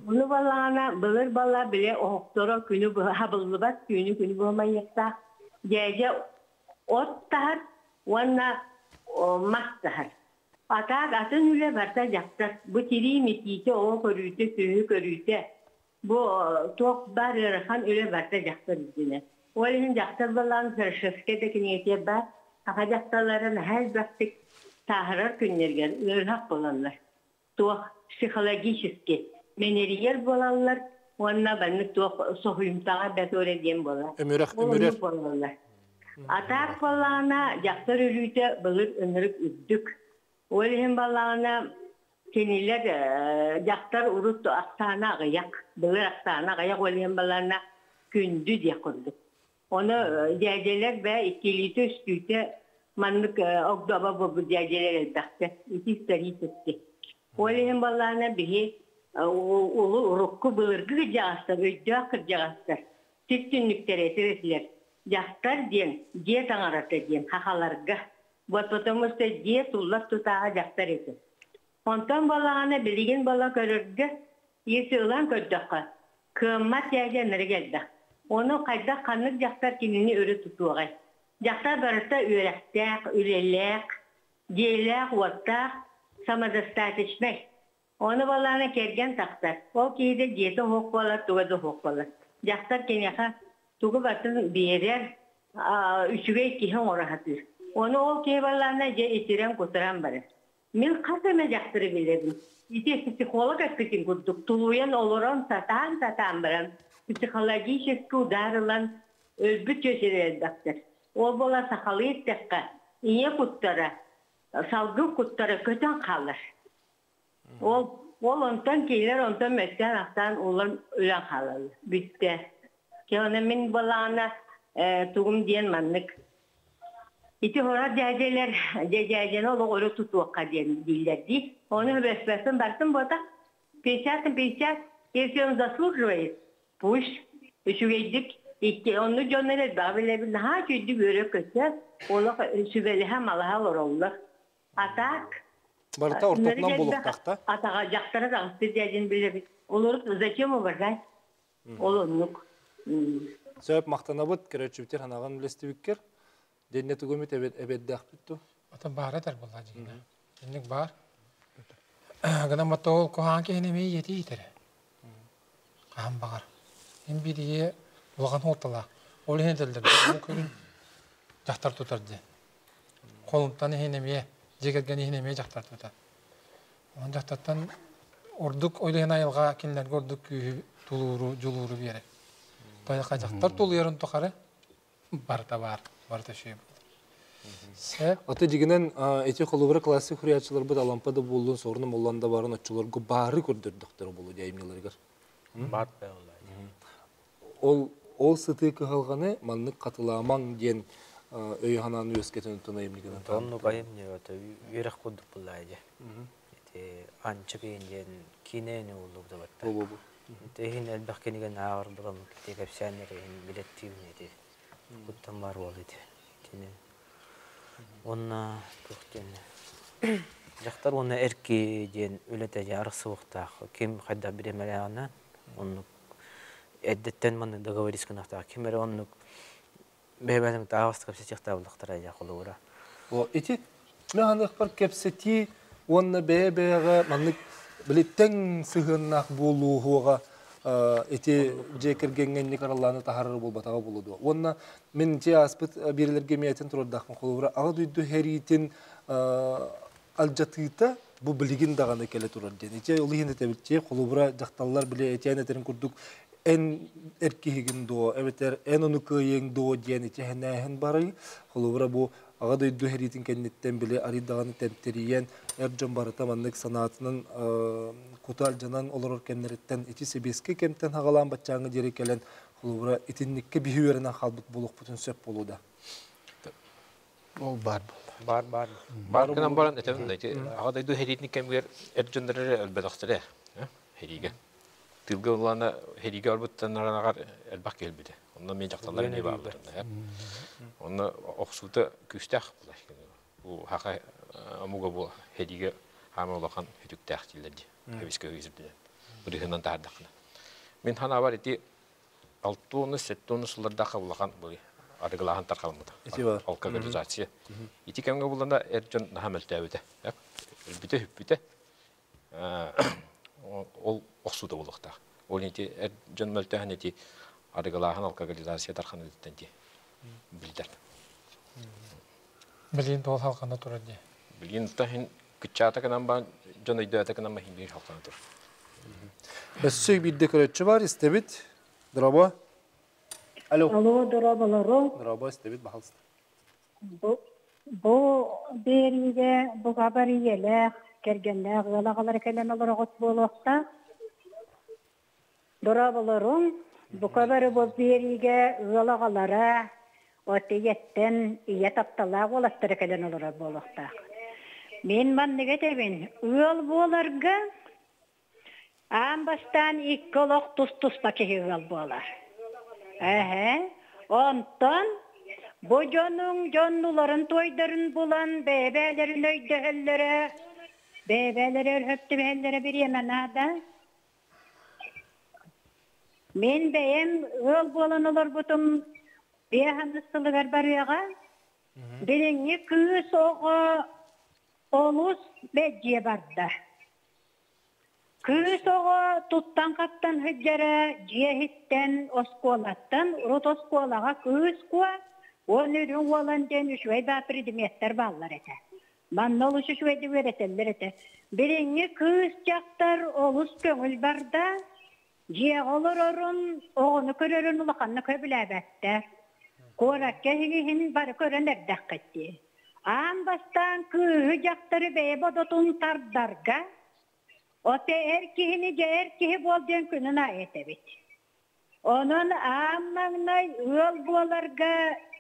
Ону балаҕана былыр бала бile оһохторо күнү быһа хабыллыбат түүнү күнү быһа майыахтаах дьээдьэ от таһар уонна мас таһар. Атаак атын үлэ барта дьахтар. Бу тирии митиитэ, оҕо көрүүтэ, сүөһү көрүүтэ. Бу туох баар ыарахан үлэ барта дьахтар үрдүнэ. Ол иһин дьахтар балаан Хорошевскай да кинигэтигэр баар саха дьахталлара наһаа элбэхтик сааһырар күннэригэр ыарыһах буолаллар. Туох психологически мэнэрийэр буолаллар уонна баннык туох соһуйумтаҕа бэтуорэ диэн буолар. Өмүрэх, Ол өмүрэр. оннук буолаллар. Атаак буоллаҕына дьахтар өлүүтэ былыр ынырык үрдүк. Ол иһин баллаҕына кинилэр дьахтар урут ахсаана аҕыйах, былыр ахсаана аҕыйах ол иһин баллаҕына күндү диэх курдук. Ону дьээдьэлэр бээ иккилиитэ үстүүтэ маннык огдообо буолбут дьээдьэлэр элбэхтэр. Ити исторически. Ол иһин баллаҕына биһи улу урукку былыргы кырдьаҕастар, өйдөөх кырдьаҕастар сир түннүктэрэ этэр этилэр. Дьахтар диэн дьиэ таҥарата диэн хахаларга. Вот потому что дьиэ туллар тутааҕа дьахтар этэ. Онтон балаҕана билигин бала көрөргө, если ылан көрдөххө, кыаммат дьээдьэ ынырык элбэх. Ону хайдах ханнык дьахтар кинини өрө тутуоҕай? Дьахтар барыта үөрэхтээх, үлэлээх, дьиэлээх-уоттаах, самодостаточнай. Ону балаана кэргэн тахсар. Ол киһитэ дьиэтэ оһох буолар, туга да оһох буолар. Дьахтар киниэхэ тугу барытын биэрэр, үчүгэй киһи оҥоро сатыыр. Ону ол киһи балаана дьэ итирэн-кутуран барар. Мин хас эмэ дьахтары билэбин. Ити психолог эппитин курдук тулуйан олорон сатаан-сатаан баран психологический удар ылан өлбүт дьөсүрэ элбэхтэр. Ол буола сахалыы эттэххэ, ийэ куттара, салгын куттара көтөн хаалар. Ол ол онтон кинилэр онтон мөттөөн-ахтаан улам өлөн хаалаллар. Бүттэ. Кэҕинэ мин балаҕана тугум диэн маннык. Ити хорор дьээдьэлэр дьээдьэни олох өрө тутуохха диэн дииллэр дии. Ону бэспэппин бартым буота. 50 на 50, если он заслуживает, пусть үчүгэйдик икки оннук дьоннор элбэҕи билэбин наһаа үчүгэйдик үөрэ-көтө олох сүбэлэһэ малаһа олороллор. А так Барыта ортотунан буолуохтаах да? Атаҕа дьахтара таҕысты дьээдьин билэбит. Олору зачем уважать? Ол оннук. Сөп махтанабыт, көрөөччүбүтэр ханаҕын үлэстибиккэр. Дэнне тугумит эбэддээхпит ту? Ата баара этэр буолла дьиҥнэ. Инник баар. Гынан ол куһаҕан киһини эмиэ ийэтэ иитэрэ. Хаһан баҕар. Ин биир улахан суолталаах. Ол иһин этэллэр, бу күн дьахтар тутар диэн. Холумтан иһин эмиэ, дьиэ кэргэн иһин эмиэ дьахтар тутар. Онон дьахтартан ордук ол иһин айылҕа кинилэргэ ордук күүһү, тулууру, дьулууру биэрэр. Тойоха дьахтар тулуйарын тухары барыта баар, барыта үчүгэй буолар. Сөп. Аты дьигинэн ити холобура классик хуруйааччыларбыт Алампа да буоллун, Суорун Омоллоон да барын оччолорго баары көрдөрдөхтөрө буолуо дии айымньыларыгар. Бар Ол ол сытыы кыһалҕаны маннык хатылаамаҥ диэн өйү санааны үөскэтэн оттон айымньыгынан Оннук айымньы үөрэх курдук буллаа дьэ. Ити Анчык диэн киинэни уллубута батта. Иһин элбэх кинигэни ааҕар буолам ити кэпсээннэр иһин билэттиибин ити. Куттан бар буол ити. Итини уонна туох диэн дьахтар уонна эр киһи диэн үлэтэ дьэ арахсыбыахтаах. Ким хайдах бириэмэлээҕинэн оннук эрдэттэн маннык договорись гынахтаах. Ким эрэ оннук бэйэ-бэйэлэрин таһаҕас кэпсэтиэхтээх буоллахтара дьэ холобура. О, ити мин кэпсэтии уонна бэйэ-бэйэҕэ маннык били тэҥ сыһыаннаах буолууһуоҕа ити дьиэ кэргэҥҥэ инник араллааны таһаарар буолбатаҕа буолуо дуо? Уонна мин дьиэ ааспыт биэрэлэргэ эмиэ турардаахпын холобура аҕа дойду сэриитин алдьатыыта бу билигин даҕаны кэлэ турар диэн. Ити ол иһин этэбит холобура дьахталлар били этиэн этэрин курдук эн эр киһигин дуо эбэтэр эн ону кыайыаҥ дуо диэн ити хэнээһин барый. Холобура бу аҕа дойду сэриитин кэнниттэн били арый даҕаны тэмтэрийэн эр дьон барыта маннык санаатынан кута алдьанан олорор кэмнэриттэн ити сэбиэскэй кэмтэн хаҕалаан баччааҥҥа диэри кэлэн холобура итинниккэ биһи үөрэнэн хаалбыт буолуохпутун сөп буолуо да. Ол баар буолла. Баар баар. Баар гынан баран этэн ити аҕа дойду сэриитин кэмигэр эр дьоннор эрэ өлбөтөхтөрө сэриигэ. Тыылга улаана сэриигэ барбыттан араҕар элбэх кэлбитэ. Онно мен дьахталлар эмиэ бааллар. Онно охсуута күүстээх булай. Бу хака омуга бу сэриигэ хаама улахан хүтүктээх дииллэр дии. Хэбискэ үсүрдүнэн. Бырыһынан таһардахына. Мин ханаабар ити алтыны сеттону сыллардаахха улахан арыгылааһын тарҕаммыта. Алкоголизация. Ити кэмҥэ булана эр дьон наһаа мөлтөөбүтэ. Өлбүтэ хүппүтэ. Ол охсуута буолуохтаах. Ол ити эр дьон мөлтөһөн ити арыгылааһын алкоголизация тарханыытыттан ти билдер. Билин тоол халқана турар дии. Билин таһын кыччаата кынан баан дьон өйдөөтө кынан баһин биир халқана турар. Өссө биирдэ көрөччү бар истэбит. Дорообо. Алло. Алло, дорооболору. Дорообо истэбит баһалыста. Бу бу биэриигэ бука бары ийэлээх, кэргэннээх ыал аҕалара кэлэн олороҕут буолуохтаах. Дорооболоруҥ, бука бары бу биэриигэ ыал аҕалара, от ийэттэн ийэ тапталаах уолаттара кэлэн олорор буолуохтаах. Мин маннык этэбин, ыал буоларга Аан бастаан икки олох тус-туспа киһи ыал буолар. Эһэ, онтон бу дьонуҥ дьоннуларын туойдарын булан бэйэ-бэйэлэрин өйдөһөллөрө, бэйэ-бэйэлэрэ өрөһөп түбэһэллэрэ бириэмэ наада. Мин бэйэм ыал буолан олорбутум биэс сылыгар барыаҕа. Билиҥҥи кыыс оҕо олус бэдьиэ барда. Кыыс оҕо туттан-хаптан сылдьара дьиэ иһиттэн, оскуолаттан, урут оскуолаҕа кыыс куо уонна үрүҥ уолан диэн үчүгэй баа предметтэр бааллар этэ. Манна олус үчүгэйдик үөрэтэллэр этэ. Билиҥҥи кыыс дьахтар олус көҥүл барда, дьиэҕэ олорорун, оҕону көрөрүн улаханнык сөбүлээбэттэр. Куоракка иһин бары көрөн эрдэххит дии. Аан бастаан кыыһы дьахтары бэйэ бодотун тардарга, оте эр киһини дьэ эр киһи буол диэн күнүн аайы этэбит. Онон аан маҥнай ыал буоларга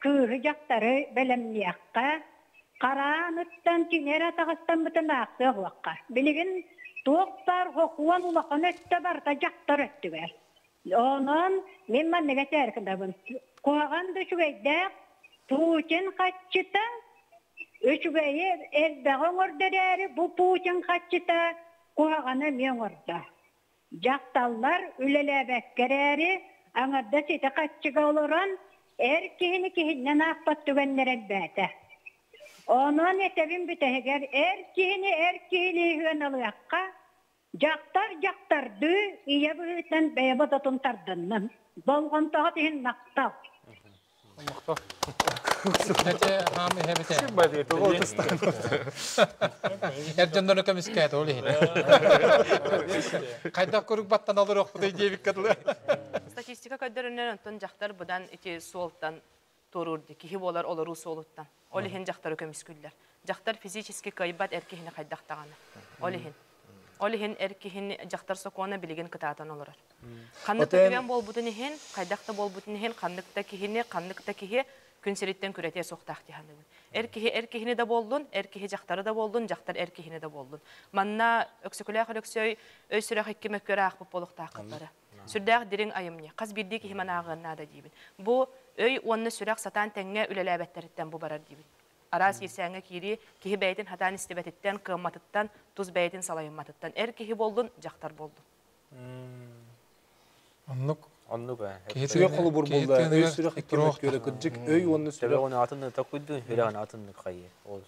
кыыһы дьахтары бэлэмниэххэ, харааныттан кини эрэ атаҕастаммытын аахсыа уһуохха. Билигин туох баар сокуон улахан өттө барыта дьахтар өттүгэр. Онон мин маннык этээр гынабын. Куһаҕан да үчүгэйдээх Путин хаччыта үчүгэйи элбэҕи оҥордо эрээри, бу Путин хаччыта куһаҕаны эмиэ оҥордо. Дьахталлар үлэлээбэккэ эрээри, аҥардас ити хаччыга олорон, эр киһини киһиннэн аахпат түгэннэрэ элбээтэ. Онон этэбин бүтэһигэр эр киһини эр киһилии сыаналыахха, Дьахтар дьахтардыы ийэ быһыытынан бэйэ бодотун тардынным. Болҕомтоҕут иһин махтал. Махтал. Эте хаам иһэбите. Эр дьоннору көмүскээтэ ол иһин. Хайдах куруук баттан олоруохпутуй диэбиккэ дылы. Статистика көрдөрүнэн онтон дьахтар быдан ити суолтан туоруур киһи буолар олоруу суолуттан. Ол иһин дьахтары көмүскүүллэр. Дьахтар физически кыайбат эр киһини хайдах даҕаны. Ол иһин. Ол иһин эр киһини дьахтар сокуона билигин кытаатан олорор. Ханнык да түгэн буолбутун иһин, хайдах да буолбутун иһин, ханнык да киһини, ханнык да киһи күн сириттэн күрэтиэ суохтаах дии саныыбын. Эр киһи эр киһини да буоллун, эр киһи дьахтары да буоллун, дьахтар эр киһини да буоллун. Манна Өксөкүлээх Өлөксөй өй сүрэх икки мөккүөр аахпыт буолуохтааххыттара. Сүрдээх дириҥ айымньы. Хас биирдии киһи маны ааҕыан наада диибин. Бу өй уонна сүрэх сатаан тэҥҥэ үлэлээбэттэриттэн бу барар диибин. Араас иирсээҥҥэ киирии киһи бэйэтин сатаан истибэтиттэн, кыамматыттан, тус бэйэтин салайымматыттан. Эр киһи буоллун, дьахтар буоллун. Оннук. Оннук ээ. Киһи Сүрэх холобур буолла. Өй сүрэх икки мөккүөрэ кырдьык өй уонна сүрэх. Төбө атын такуйдун, сүрэҕин атыннык хайы. Ол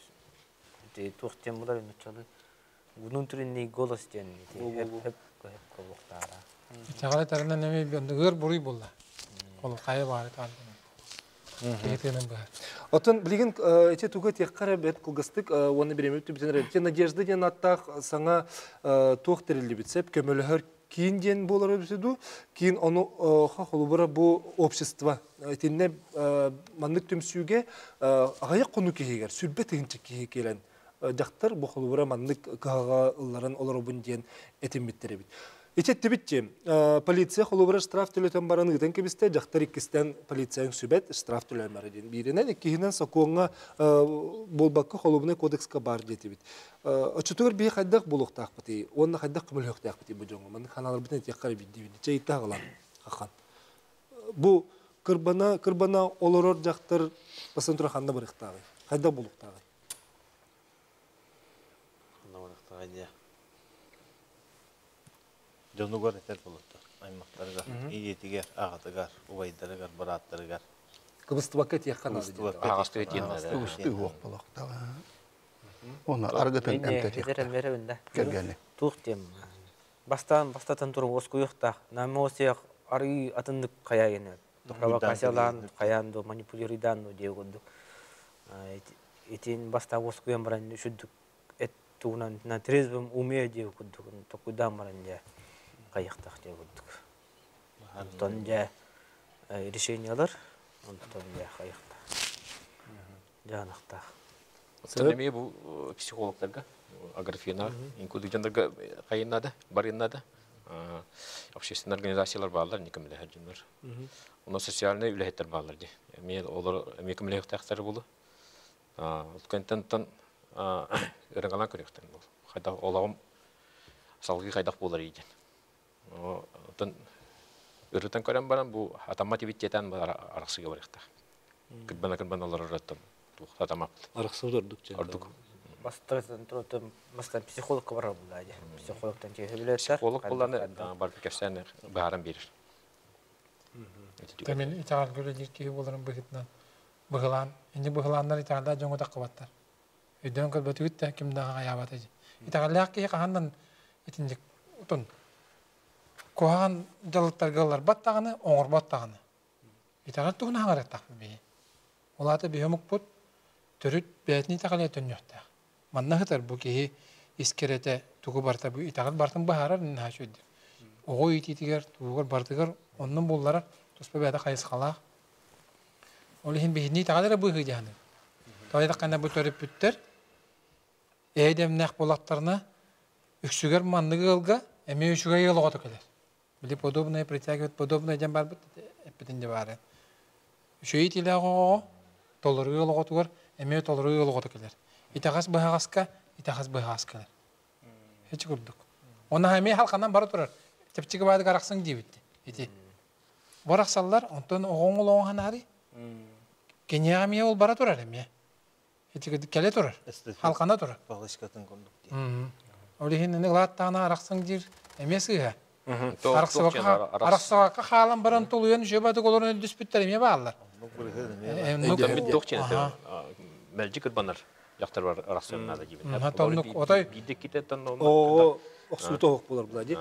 туох диэн булар нуччалыы Внутренний голос диэн ити хөп буолуохтаара. Итэҕэлэ тарынан эми ыар буруй буолла. Ол хайа баары тааллын. Киһи тыынын быһар. Оттон билигин ити тугу этиэххэ эрэ бэрт кылгастык уонна бириэмэ бүтүн эрэ. Ити Надежда диэн ааттаах саҥа туох тэриллибит сөп көмөлөһөр киин диэн буолар эбитэ дуу? Киин ону холобура бу общество итиннэ маннык түмсүүгэ аҕыйах хонук иһигэр сүрбэ тыһыынча киһи кэлэн дьахтар бу холобура маннык кыһаҕа ылларан олоробун диэн этиммиттэр эбит. Ити эттибит дии, полиция холобура штраф төлөтөн баран ыытан кэбистэ, дьахтар иккистэн полицияң сүбэт штраф төлөөн бара диэн. Бииринэн, иккиһинэн сокуоҥҥа буолбакка холуобунай кодекска баар диэтибит. Оччотугар биһи хайдах буолуохтаахпытый уонна хайдах көмөлөһүөхтээхпитий бу дьоҥҥо? Маннык ханааларбытын этиэххэ эрэ биирдии Чэ иттэ аҕалан хахан. Бу кырбана кырбана олорор дьахтар бастан туран ханна барыахтааҕый? Хайдах буолуохтааҕый? Дьонугар этэр болуттар, аймактарыгар, ийэтигэр, аҕатыгар, убайдарыгар, бырааттарыгар. Кыбыстыбакка этиэххэ наада. Аҕастыы этиэн Кыбыстыы уох болохтаҕа. Оны аргытын эмтетиэхтэ. Кэргэни. Туох диэм. Бастаан бастатан туран уоскуйуохтаах. Намоосиях арыы атыннык хайаайын. Провокациялаан хайаан до манипулируйдаан до диэ курдук. Итин бастаан уоскуйан баран үчүдүк эт тугунан на трезвом уме диэ курдук токуйдаан баран дьэ хайыахтаах диэ курдук. Онтон дьэ решениялар онтон дьэ хайыахтаах. Дьаанахтаах. Оттон эмиэ бу психологтарга, Аграфена, инкудуйдандарга хайыннада, барыннада. Общественный организациялар бааллар, никомилэһэр дьоннор. Онно социальный үлэһиттэр бааллар ди. Эмиэ олор эмиэ көмөлөһүөхтээхтэр булу. Ол кэнтэн ырыҥалаан көрүөхтэн бол. Хайдах олоҕум салгыы хайдах буолар диэн. Оттон ырытан көрөн баран бу атаммат ибит диэтэн арахсыга барыахтаах. Кырбана кырбана олорор оттон туох атамаппыт. Арахсыбыт ордук. Ордук. Бастан бастан психологка барар булла дии. Психологтан киһи билэр. Психолог булланы барып кэпсээн бааран биэрэр. Мен итэҕэл көрөлүүр киһи буоларын быһыытынан быһылаан, инни быһылааннар итэҕэллээх дьоҥҥо таххыбаттар. Өйдөөн көрбөтүгүт да ким даҕа хайаабата дии. Итэҕэллээх киһи хаһандан итинник утун куһаҕан дьалыктарга ылларбат даҕаны, оҥорбот даҕаны. Итэҕэл туһунан хаҥарыахтаахпыт биһи. Ол аата биһи омукпут төрүт бэйэтин итэҕэлэ төннүөхтээх. Манна сытар бу киһи ис кэрэтэ тугу барыта бу итэҕэл барытын быһаарар наһаа үчүгэйдик. Оҕо иитиитигэр, тугугар барытыгар оннун булларар туспа бэйэтэ хайысхалаах. Ол иһин биһини итэҕэл эрэ быыһыы дьаһаныы. Тоҕо диэтэххинэ бу төрөппүттэр эйэ-дэмнээх буоллахтарына үксүгэр маннык ыалга эмиэ үчүгэй ыал оҕото кэлэр. Били подобное притягивает подобное диэн барбыт эппитин де баары. Үчүгэй иитиилээх оҕоҕо толору ыал оҕотугар эмиэ толору ыал оҕото кэлэр. Итэҕэс быһаҕаска итэҕэс быһаҕас кэлэр. Ичи курдук. Онно эмиэ халханан бара турар. Чэпчэки баадык арахсыҥ диэбит. Ити. Барахсаллар, онтон оҕоҥ олоҕун ханаары. Кенияҕа эмиэ ол бара турар эмиэ. Ити кэлэ турар. Халхана турар. Балышкатын курдук дии. Ол иһин ини ылааттаҕына арахсыҥ диир эмиэ сыыһа. Арахсыбакка хаалан баран тулуйан үчүгэй баадык олорон өлдүспүттэр эмиэ бааллар. Мэлдьи кырбанар дьахтар бар арахсыан наада диибин. Отой Оо, охсуута оһох буолар була дии.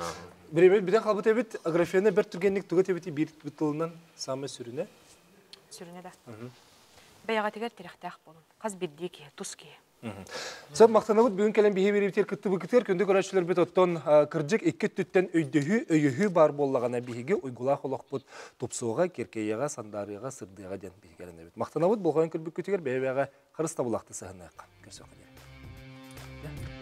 Биремет бүтэн халбыт эбит, Аграфена бэрт түргэнник туга эбити биир тылынан самай сүрүнэ. Сүрүнэ да. Бэйэҕитигэр тирэхтээх буолун. Хас биирдии киһи, тус киһи. Сөп махтанабыт бүгүн кэлэн биһи бириибитигэр кыттыбыкытыгар күндү көрөөччүлэрбит оттон кырдьык икки өттүттэн өйдөһүү, өйөһүү баар буоллаҕына биһиги уйгулаах олохпут тупсуоҕа, киэркэйиэҕэ, сандаарыаҕа, сырдыаҕа диэн биһиги эрэнэбит. Махтанабыт болҕойон көрбүккүтүгэр бэйэ-бэйэҕэ харыстабылаахтык сыһынныахха. Көрсүөххэ диэри.